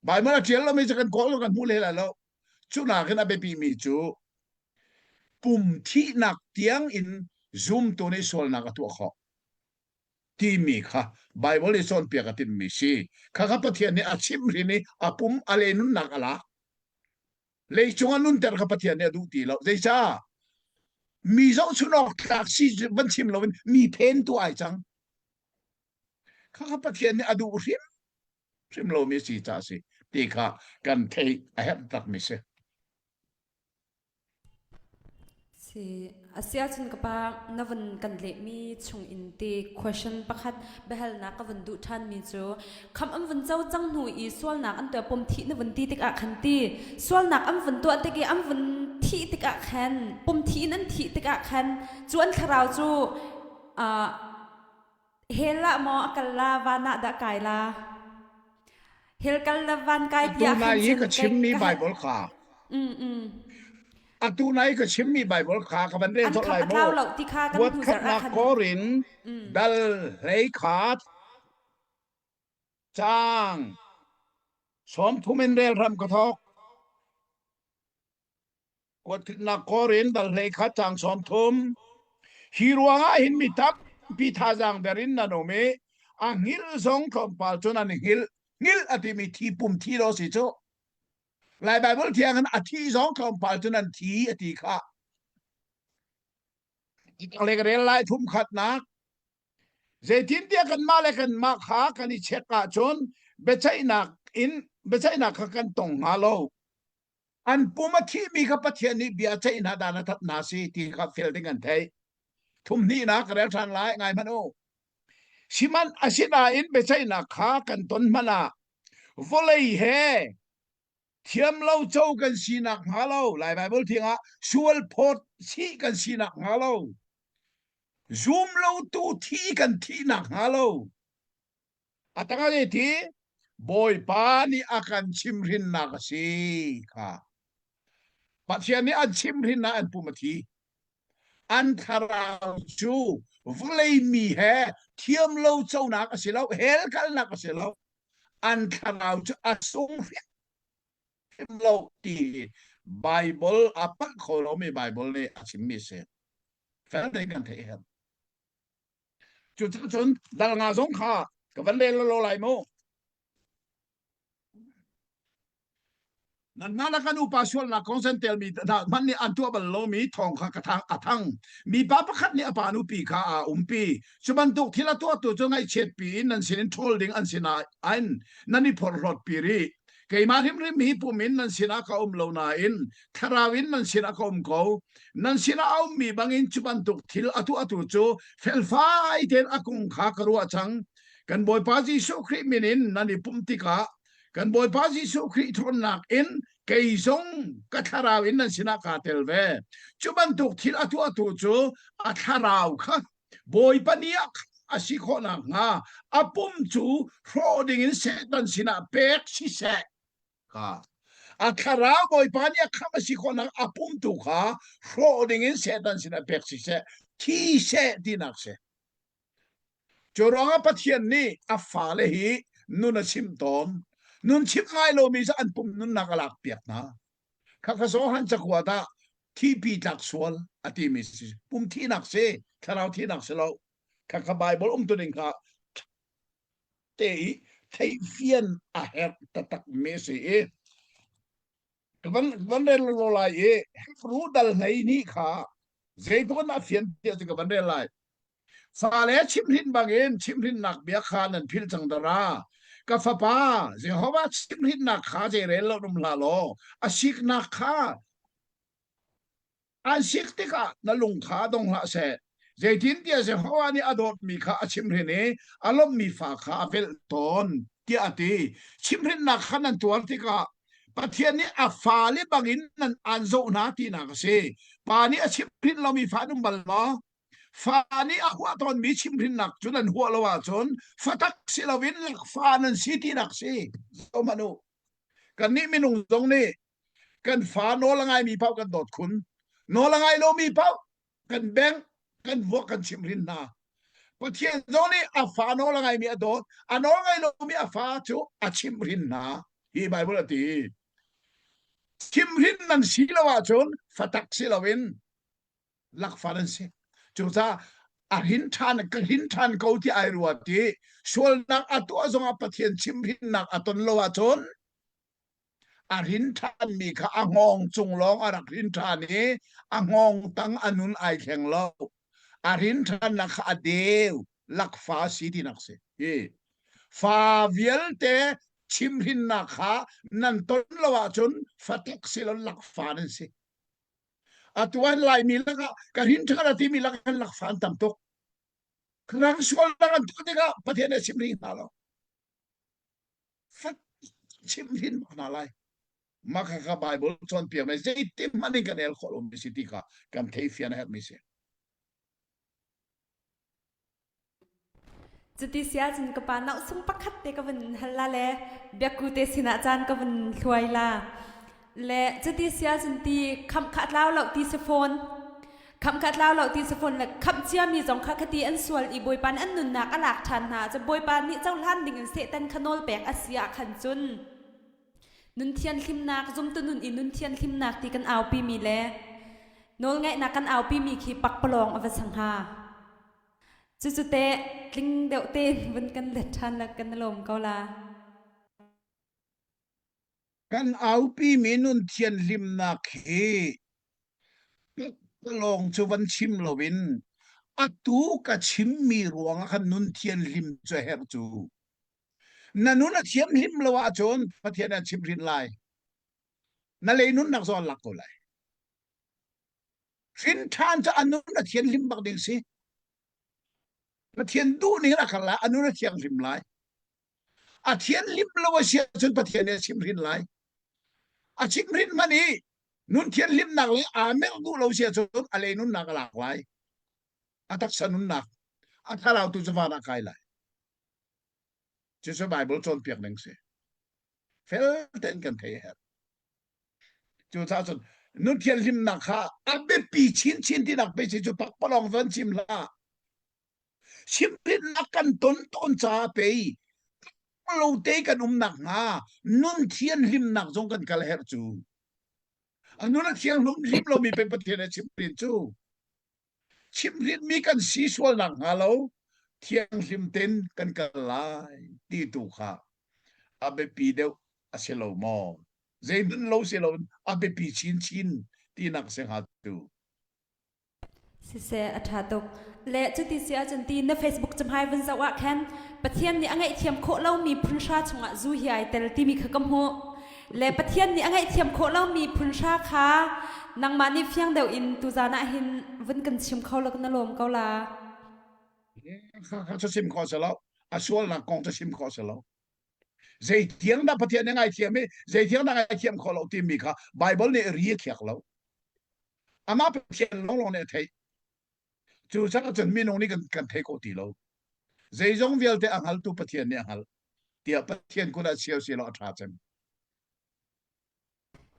Bible a ṭial lomi cu kan kawl kan hmu hlei lai lo. Cu nakin a biapimi cu pum thihnak tiang in zumtu nih sualnak a tuah khawh timi kha Bible nih cawnpiak a timhmi si. Kha kha Pathian nih a chimhhrin i a pum a le nunnak a lak. Leicung a nunter kha Pathian nih a duh ti lo. Zeicah? Mi zohchun awk tlak si van chim loin mi phen tu ai cang. Kha kha Pathian nih a duh hrim hrim lomi si ca si ti kha kan theih a herh takmi si. Si asiahcun ka pa na vun kan lehmi chung in ti question pakhat biahalnak ka vun duh ṭhanmi cu khamh an vun co cang hnu i sualnak an tuah pum thih na vun ti tikah khan ti sualnak an vun tuah tik i an vun thih tikah khan pum thi in an thih tikah khan cu an thlarau cu uh, Hell ah maw a kal la van ah dah kai la? Hell kal la van kai Atu tiah nai khan i cun ka kai chimmi ka hal. Bible kha Mm mm. atu nai ka chimmi Bible kha ka van rel An colh khamh lai a mu. tlau lo ti kha kan Kuat hnu zarh ah khatnak khan. Korin Mm. dal hlei khat caang 30 in rel hram ka thawk. Kuatkhatnak Korin dal 11 caang 30. Hi ruangah hin mi tampi thazaang der in nan um i a hngilh zong tlawmpal cun an i hngilh. Hngilh a timi thi pum thi lo si cu. Lai Baibal thiang in a thi zong tlawmpal cun an thi a ti kha. Le ka rel lai thum khatnak. Zeitintiah kanmah le kanmah kha kan i check ahcun biaceihnak in biaceihnak kha kan tong hnga lo. An pum a thihmi kha Pathian nih bia ceih hna dan a that hna si ti kha fel ding an theih. Thum hnihnak ka rel ṭhan lai, ngai hmanh u. Sihmanh asinain biaceihnak kha kan ton hmanh ah vawlei he thiam lo co kan sinak hnga lo Lai Baibal thiang ah sual phawt sih kan sinak hnga lo zum lo tu thi kan thihnak hnga lo A tangah thi Bawipa nih a kan chimhrinnak a si kha. Pathian nih an chimhrinnak an pum a thi. An thlarau cu vawlei mi he thiam lo conak a si lo, hell kalnak a si lo. An thlarau cu a sung hrim lo ti Bible a palh kho lomi Bible nih a chimmi a si. Fel tein kan theih herh. Cucun dal nga zong kha ka van rel lo lai mu. Nanmah le kan upa sualnak kong san telmi hna hmanh nih an tuah bal lomi thawng kha ka thang a thang. Mipa pakhat nih a pa nupi kha aa umpi. Cu bantuk thil a tuahtu cu ngaihchiatpi in nan sinin ṭhawl ding an sinah in nan i phorhlawtpi rih. Keimah hrimhrim hi pum in nan sinah ka um lo nain thlarau in nan sinah ka um ko. Nan sinah a ummi bangin cu bantuk thil a tuahtu cu felfai tein a kong kha ka ruah cang. Kan Bawipa Jesuh Khrih min in nan i pumh tikah kan Bawipa Jesuh Khrih ṭhawnnak in kei zong ka thlarau in nan sinah kaa tel ve. Cu bantuk thil a tuahtu cu a thlarau kha Bawipa ni ah a si khawh nakhnga a pum cu hrawh dingin Satan sinah pek siseh. Kha a thlarau Bawipa nih a khamh a si khawhnak a pum tu kha hrawh dingin Satan sinah pek siseh, thi seh tinak si. Cu ruangah Pathian nih a fale hi nun a chimh tawn. Nun chimh ngai lomi cu an pum nunnak a lakpiak hna. Khakha Johan cakuat ah thipi tlak sual a timi si. Pum thihnak si, thlarau thihnak si lo. Khakha Bible umtuning kha te i theihfian a herh taktak mi si i ka van van rel lo lai i Hebrew dal hlei ni kha zeitluk in a fian tiah cu ka van rel lai. Fale chimhrin bangin chimhrinnak bia kha nan philh cang dara. Ka fapa, Jehovah chimhrinnak kha zeirel lo um hlah law a siknak kha an sik tikah na lung kha dong hlah seh. Zeitintiah Jehovah nih a dawtmi kha a chimhrin i a lawmhmi fa kha a velh tawn, tiah a ti. Chimhrinnak kha nan tuar tikah Pathian nih a fale bangin nan aan zoh hna tinak a si. Pa nih a chimhrin lomi fa an um bal maw? Fa nih a huah tawnmi chimhrinnak cu nan huah lo ahcun fatak si loin lakfa nan si tinak si. Zohhmanh u. Kannih minung zong nih kan fa nawl a ngaimi paoh kan dawt khun. Nawl a ngai lomi paoh kan bengh, kan vuak, kan chimhrin hna. Pathian zong nih a fa nawl a ngaimi a dawt, a nawl ngai lomi a fa cu a chimhrin hna. Hi Bible a ti. Chimhrin nan si lo ahcun fatak si loin lakfa nan si. Cucaah a hrin ṭhan ka hrin ṭhan ko ti ai ruat i sualnak a tuah zongah Pathian chimhrinnak a ton lo ahcun a hrin ṭhanmi kha a hngawng cung lawng a rak hrin ṭhan i a hngawng tang a nun ai thleng lo. A hrin ṭhannak kha a deu lakfa si tinak si. Hi fa vialte chimhrinnak kha nan ton lo ahcun fatak si lo lakfa nan si. Atu an Laimi lakah ka hrin ṭhan a timi lakah kan lakfa an tam tuk. Rang sualnak an tuah tikah Pathian nih a chim rih hna lo. Fat chim hin bak hna lai. Mah kha kha Bible cawnpiak me zeitin hmanh in kan el khawh lomi si ti kha kan theifian a herhmi si. Cuti si ahcun ka pa nauhsung pakhat te ka vun hal la le biakku te sinah caan ka vun hluai la. Le cuti si ahcun ti khamh kha a tlau lo ti si fawn. Khamh kha a tlau lo ti si fawn le khamh ciami zong kha khati an sual i Bawipa nih an nunnak a lak ṭhan hna. Cu Bawipa nih cohlan dingin Satan kha nawl pek a si ah khan cun nun thianhlimnak zumtu nun i nun thianhlimnak ti kan aupimi le nawlngaihnak kan aupimi khi pakpalawng a va sang hnga. Cucu teh tling deuh tein vun kan let ṭhan la kan lawm ko la. Kan aupimi nun thianhlimnak hi lawng cu van chim loin atu ka chimmi ruangah khan nun thianhlim cu a herh cu. Na nun a thianhlim lo ahcun Pathian an chimhrin lai. Na lei nunnak zong an lak ko lai. Hrin ṭhan cu a nun a thianhlim bak ding si. Pathian duh ning in a kal lai, a nun a thianghlim lai. A thianhlim lo a si ahcun Pathian nih a chimhrin lai. A chimhrin hmanh i nun thianhlimnak le aa merh duh lo si ahcun a lei nunnak a lak lai. A taksa nunnak, a thlarau tu cu van ah kai lai. Cucu Bible cawnpiak ning si. Fel tein kan thei a herh. Cucaah cun nun thianhlimnak kha a biapi chinchin tinak pe si cu pakpalawng van chim hlah. Chimhrinnak kan ton tawn caah pei lo te kan umnak hnga nun thianhlimnak zong kan kal herh cu. A nun a thianghlim hlim lomi pei Pathian a chimhrin cu. Chimhrinmi kan si sual nak hnga lo thianghlim ten kan kal lai ti tu kha a biapi deuh a si lo maw? Zeihmanh lo si lo a biapi chinchin tinak si hnga tu. Siseh a ṭha tuk. Le cuti si ahcun ti na Facebook cahmai vun zoh ah khan Pathian nih a ngaihthiam khawh lomi phun hra chungah zu hi ai tel timi kha ka hmuh. Le Pathian nih a ngaihthiam khawh lomi phun hra kha nangmah nih fiang deuh in tuzaan ah hin vun kan chim kho law na lawm ko la. Kha kha cu chim kho si lo. A sualnak kong cu chim khawh si lo. Zeitiang dah Pathian nih ngaithiam i zeitiang dah ngaithiam khawh lo timi kha Bible nih ri a khiak lo. Amah Pathian lawnglawng nih a theih. Cu cang cun minung nih kan, kan thei kho ti lo. Zeizong vialte a hngaltu Pathian nih a hngalh. Tiah Pathian kut ah chia si law a ṭha cem.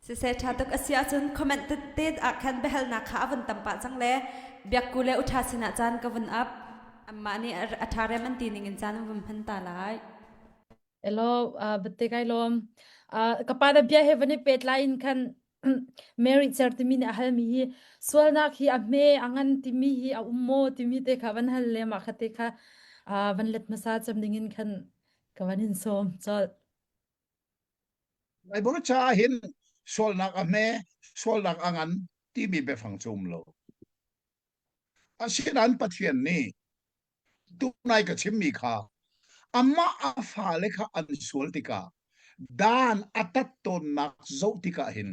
Siseh ṭha tuk a si ahcun comment tete ah khan biahalnak kha a vun tam pah cang le biakku le uṭha sinah caan ka vun ap. Anmah nih a ṭha rem an ti ning in caan an vun hman ta lai. Elo, uh, batte kai lawm. Uh, ka pa da bia he van i pehtlai in khan Mary cer timi nih a halmi hi sualnak hi a hme a ngan timi hi a um maw timi te kha van hal le mah kha te kha uh, van let hmasa cem ding in khan ka van in sawm colh. Bible caah hin sualnak a hme, sualnak a ngan timi biafang cu um lo. Asinain Pathian nih tunai ka chimmi kha amah a fale kha an sual tikah dan a tat tawnnak zoh tikah hin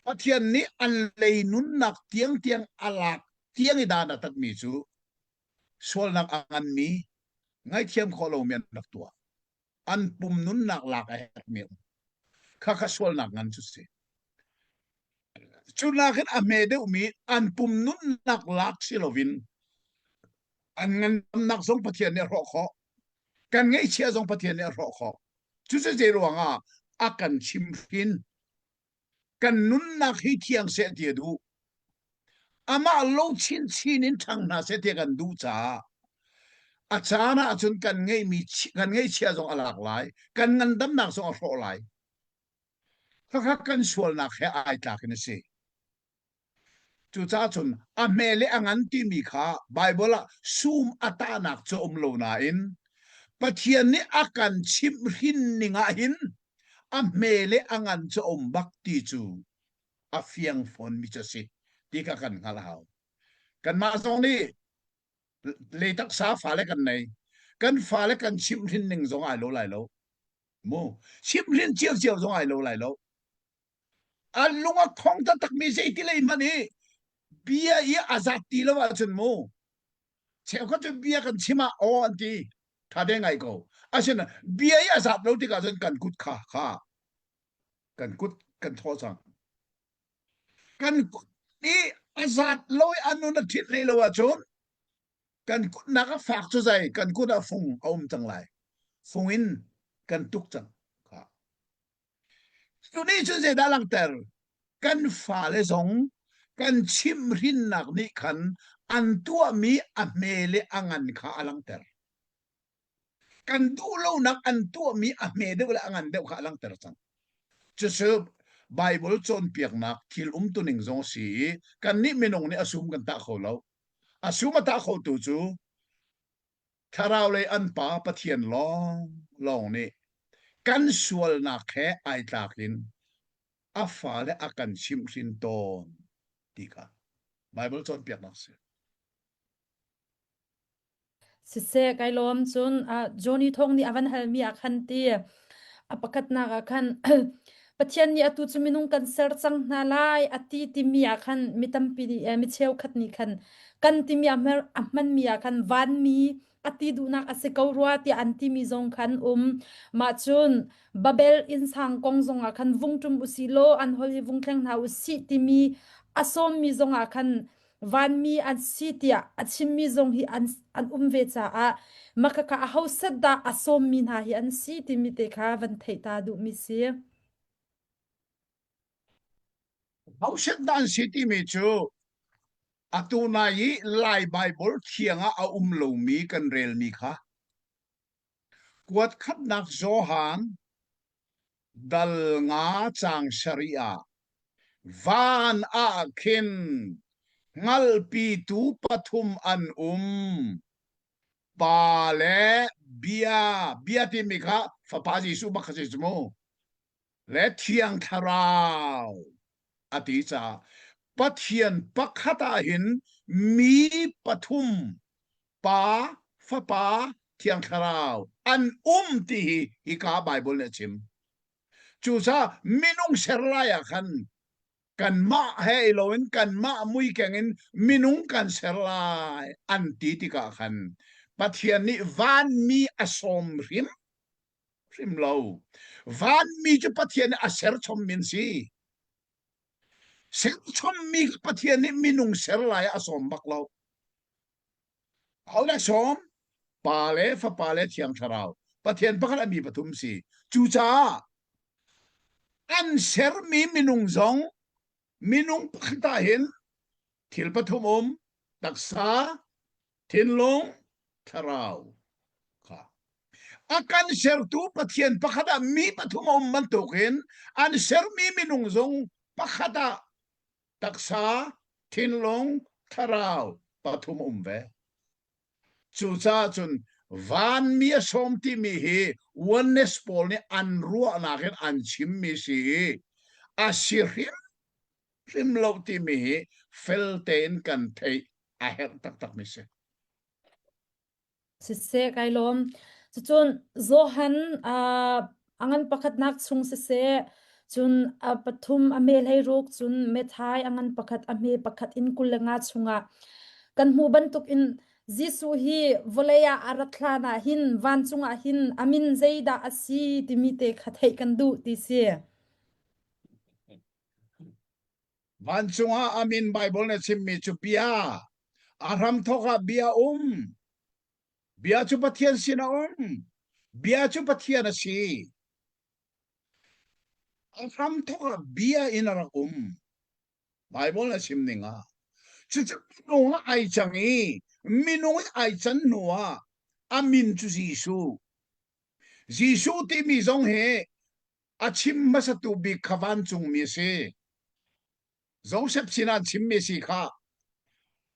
Pathian nih an lei nunnak tiangtiang a lak tiang i dan a tatmi cu sualnak a nganmi ngaihthiam khawh lomi an rak tuah. An pum nunnak lak a herhmi um. Khakha sualnak ngan cu si. Cu nakin a hme deuhmi an pum nunnak lak si loin an ngandamnak zong Pathian nih a hrawh khawh. Kan ngeihchiah zong Pathian nih a hrawh khawh. Cucu zei ruangah a kan chimhrin. Kan nunnak hi thiang seh ti a duh. Amah lo chinchin in ṭhang hna seh ti a kan duh caah a caan ahcun kan ngeihmi kan ngeihchiah zong a lak lai, kan ngandamnak zong a hrawh lai. Khakha kan sualnak he ai tlak in a si. Cucaah cun a hme le a ngan timi kha Baibal ah sum a tahnak cu a um lo nain Pathian nih a kan chimhhrin ning ah hin a hme le a ngan cu a um bak ti cu a fiang fawnmi cu a si ti kha kan hngalh a hau. Kanmah zong nih le taksa fale kan nei. Kan fale kan chimhhrin ning zong ai lo lai lo. Mu chimhhrin ciocio zong ai lo lai lo. An lung a khong taktakmi zeiti lei hmanh i bia i a zat ti lo ahcun mu cheukhat cu bia kan chim ah aw an ti tha te ngai ko asina bia i a zat lo tikah cun kan kut kha kha kan kut kan thawh cang kan kut i a zat lo i a nun a thit hlei lo ahcun kan kutnak a fak cu zai kan kut ah fung a um cang lai fung in kan tuk cang kha Cu nih cun zeidah langhter? Kan fale zong kan chimhhrinnak nih khan an tuahmi a hme le a ngan kha a langhter. Kan duh lonak an tuahmi a hme deuh le a ngan deuh kha a langhter cang. Cucu Baibal cawnpiaknak thil umtuning zong a si i kannih minung nih a sum kan tah kho lo. A sum a tah khotu cu Thlarau lei an Pa Pathian lawnglawng nih kan sualnak he ai tlak in a fale a kan chimhhrin tawn ti kha Baibal cawnpiaknak a si. Siseh kai lawm cun uh, Johnny Thawng nih a van halmi ah khan ti a pakhatnak ah khan Pathian nih atu cu minung kan ser cang hna lai a ti timi ah khan mi tampi nih eh, mi cheukhat nih khan kan timi a hmer a hmanmi ah khan vanmi a ti duhnak a si ko rua tiah an timi zong khan um mah cun Babel innsang kong zong ah khan vung ṭum usih law an holh hi vung thleng hna usih timi a sawmmi zong ah khan vanmi an si tiah a chimmi zong hi an an um ve caah makhakha aho set dah a sawmmi hna hi an si timi te kha van theih ta duhmi si. Hauset dah an si timi cu atu nai i Lai Baibal thiang ah a um lomi kan relmi kha kuat khatnak Johan dal nga caang sarih ah van ah khin hngalhpitu pathum an um pa le bia bia timi kha fapa Jesuh bak kha si cu mu le Thiang Thlarau a ti caah Pathian pakhat ah hin mi pathum Pa, Fapa, Thiang Thlarau an um ti hi hika Baibal nih a chim. Cucaah minung ser lai ah khan kanmah he i loin kanmah muikeng in minung kan ser lai an ti tikah khan. Pathian nih vanmi a sawm hrim hrim lo. Vanmi cu Pathian nih a serchom min si. Serchommi Pathian nih minung ser lai ah a sawm bak lo. Ho dah sawm? Pa le Fapa le Thiang Thlarau. Pathian pakhat a mi pathum si. Cucaah an sermi minung zong minung pakhat ah hin thil pathum um taksa, thinlung, thlarau kha. A kan sertu Pathian pakhat ah mi pathum a um bantukin an sermi minung zong pakhat ah taksa, thinlung, thlarau pathum um ve. Cucaah cun vanmi a sawm timi hi oneness pawl nih an ruahnak in an chimmi si i a si hrim hrim lo timi hi fel tein kan theih a herh taktakmi si. Siseh, kai lawm. Cucun Johan uh, a ngan pakhatnak chung siseh, cun a pathum a me hlei ruk, cun methai a ngan pakhat a hme pakhat in 25 chungah kan hmuh bantuk in Jesuh hi vawlei ah a rat hlan ah hin vancung ah hin a min zeidah a si timi te kha theih kan duh ti si. Vancung ah a min Baibal na chimmi cu bia. A hramthawk ah bia um. Bia cu Pathian sin a um. Bia cu Pathian a si. A hramthawk ah bia in a rak um. Baibal na chim ning ah. Cucu minung ah ai cang i minung i ai can hnu ah a min cu Jesuh. Jesuh timi zong hi A chim hmasatu bik kha vancungmi a si. Joseph sinah an chimmi si kha.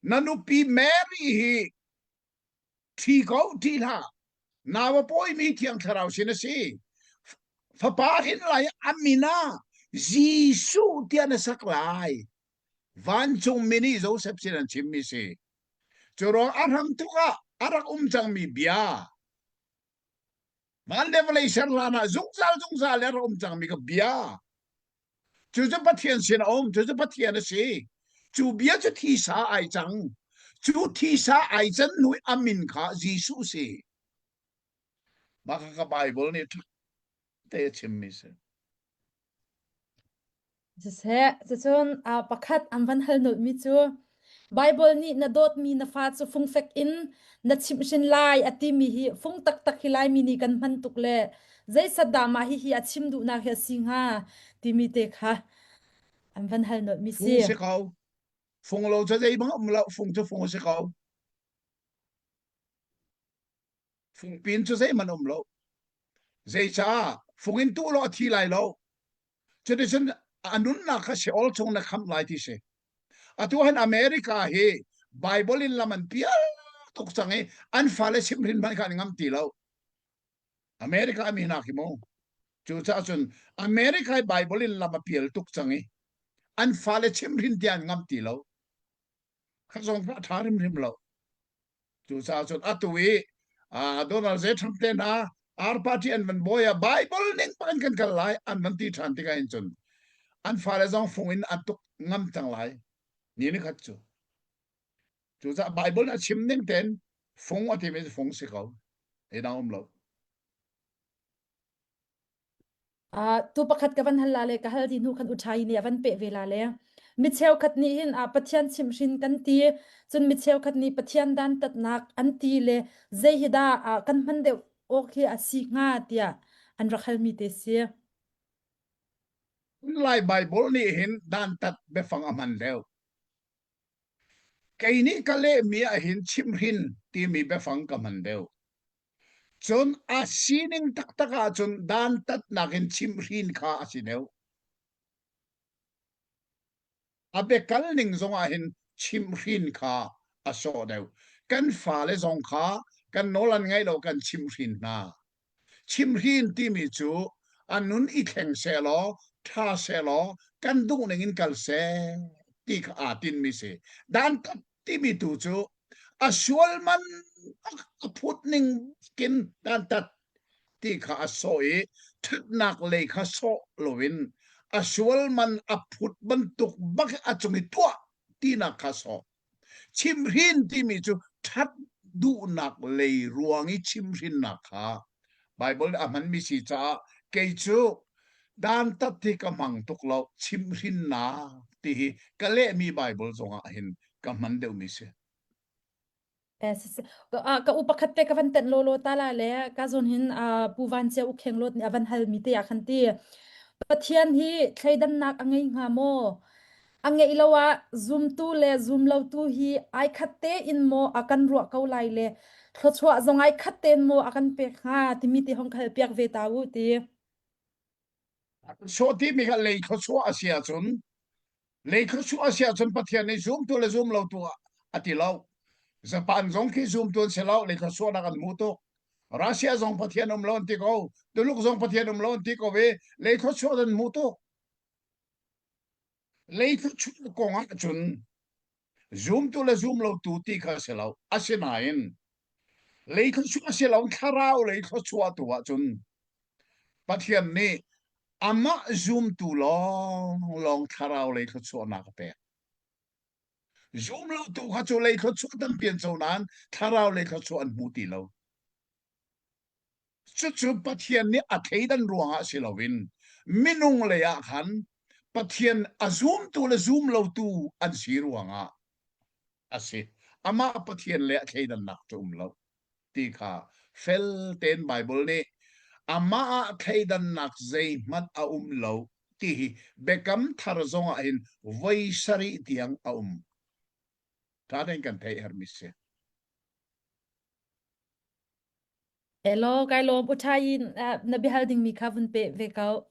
Na nupi Mary hi ṭhi ko, ṭih hlah. Nau a pawimi Thiang Thlarau sin a si. Fapa hrin lai a min ah Jesuh tiah na sak lai. Vancungmi nih Joseph sin an chimmi si. Cu ruang a hram tuk ah a rak um cangmi bia Van le vawlei ser hlan ah zungzal zungzal in a rak um cangmi ka bia. Cu cu Pathian sin a um, cu cu Pathian a si. Cu bia cu thisa ai cang. Cu thisa ai can hnu i a min kha Jesuh si. Mah kha ka Bible nih ṭha te a chimmi si. Siseh, cucun pakhat an van hal nolhmi cu Baibal nih na dawtmi na fa cu fungfek in na chimhhrin lai a timi hi fung taktak hi Laimi nih kan hman tuk le zeisat dah mah hihi a chim duhnak hi a si hnga timi te kha an van hal nolhmi si. Fung si ko. Fung lo cu zei bang um lo, fung cu fung a si ko. Fungpin cu zeihmanh um lo. Zeicah fung in tuh law a thi lai lo. Cuticun a nunnak kha Sheol chung na khamh lai ti si. Atu han America hi Bible in lam an pial tuk cang i an fale chimhrin hmanh kha an ngam ti lo. America mi hna khi mu. Cucaah cun America hi Bible in lam a pial tuk cang i an fale chimhrin ti an ngam ti lo. Kha zong kha a ṭha hrimhrim lo. Cucaah cun atu i Donald J. Trump te hna R party an van bawi ah Bible ning bak in kan kal lai an van ti ṭhan tikah hin cun an fale zong fung in an tuk ngam cang lai ni ni khat cu. Cucaah Bible a chim ning tein fung a timi fung si ko. Ei dang um lo. Tu pakhat ka van hal la le ka hal di hnu khan u ṭhai nih a van peh ve la le mi cheukhat nih hin ah Pathian chimhhrin kan ti cun mi cheukhat nih Pathian dantatnak an ti le zei hi dah ah kan hman deuh awk hi a si hnga tiah an rak halmi te si. Lai Bible nih hin dantat biafang a hman deuh. Kei nih ka lehmi ah hin chimhhrin timi biafang ka hman deuh. Cun a sining taktak ahcun dantatnak in chimhhrin kha a si deuh. A biakal ning zong ah hin chimhhrin kha a sawh deuh. Kan fale zong kha kan nawl an ngaih lo kan chimhhrin hna. Chimhhrin timi cu a nun i thleng sehlaw, ṭha sehlaw, kan duh ning in kal seh ti kha aa tinmi si. Dantat timi tu cu a sual man a phut ning kin dantat ti kha a sawh i ṭhatnak lei kha sawh loin a sual man a phut bantuk bak a cung i tuah tinak kha sawh. Chimhhrin timi cu ṭhat. duhnak lei ruang i chimhrinnak kha Baibal a hmanmi si caah kei cu dantat hi ka hmang tuk lo chimhrinnak ti hi ka lehmi Baibal zongah hin ka hman deuhmi si. Eh, ka u pakhat te ka van tenh lawlaw ta la le ka zawn hin Pu Van Ceu Ukheng Lot nih a van halmi te ah khan ti Pathian hi thleidannak a ngei hnga maw? A ngeih lo ah zumtu le zumlotu hi ai khat tein maw a kan ruah ko lai le thluachuah zong ai khat tein maw a kan pek hnga timi ti hong ka halpiak ve ta u ti. Thluachuah timi kha lei thluachuah a si ahcun lei thluachuah a si ahcun Pathian nih zumtu le zum lotu a ti lo. Japan zong khi zumtu an si lo lei thluachuahnak an hmu tuk. Russia zong Pathian um lo an ti ko. Tuluk zong Pathian um lo an ti ko i lei thluachuah an hmu tuk. Lei thluachuah kong ahcun zumtu le zumlotu ti kha a si lo. Asinain lei thluachuah si lo thlarau lei thluachuah tu ahcun Pathian nih amah zumtu lawnglawng thlarau lei thluachuahnak a pek. Zumlotu kha cu lei thluachuah tampi an co nain thlarau lei thluachuah an hmu ti lo. Cucu Pathian nih a thleidan ruangah si loin minung lei ah khan Pathian a zumtu le zumlotu an si ruangah a si. Amah Pathian le a thleidannak cu um lo ti kha fel tein Baibal nih amah ah thleidannak zeihmanh a um lo ti hi Biakam Thar zongah hin voi sarih tiang a um. Ṭha tein kan theih herhmi si. Elaw, kai lawm. U Ṭha Yin, na biahal dingmi kha vun peh ve ko.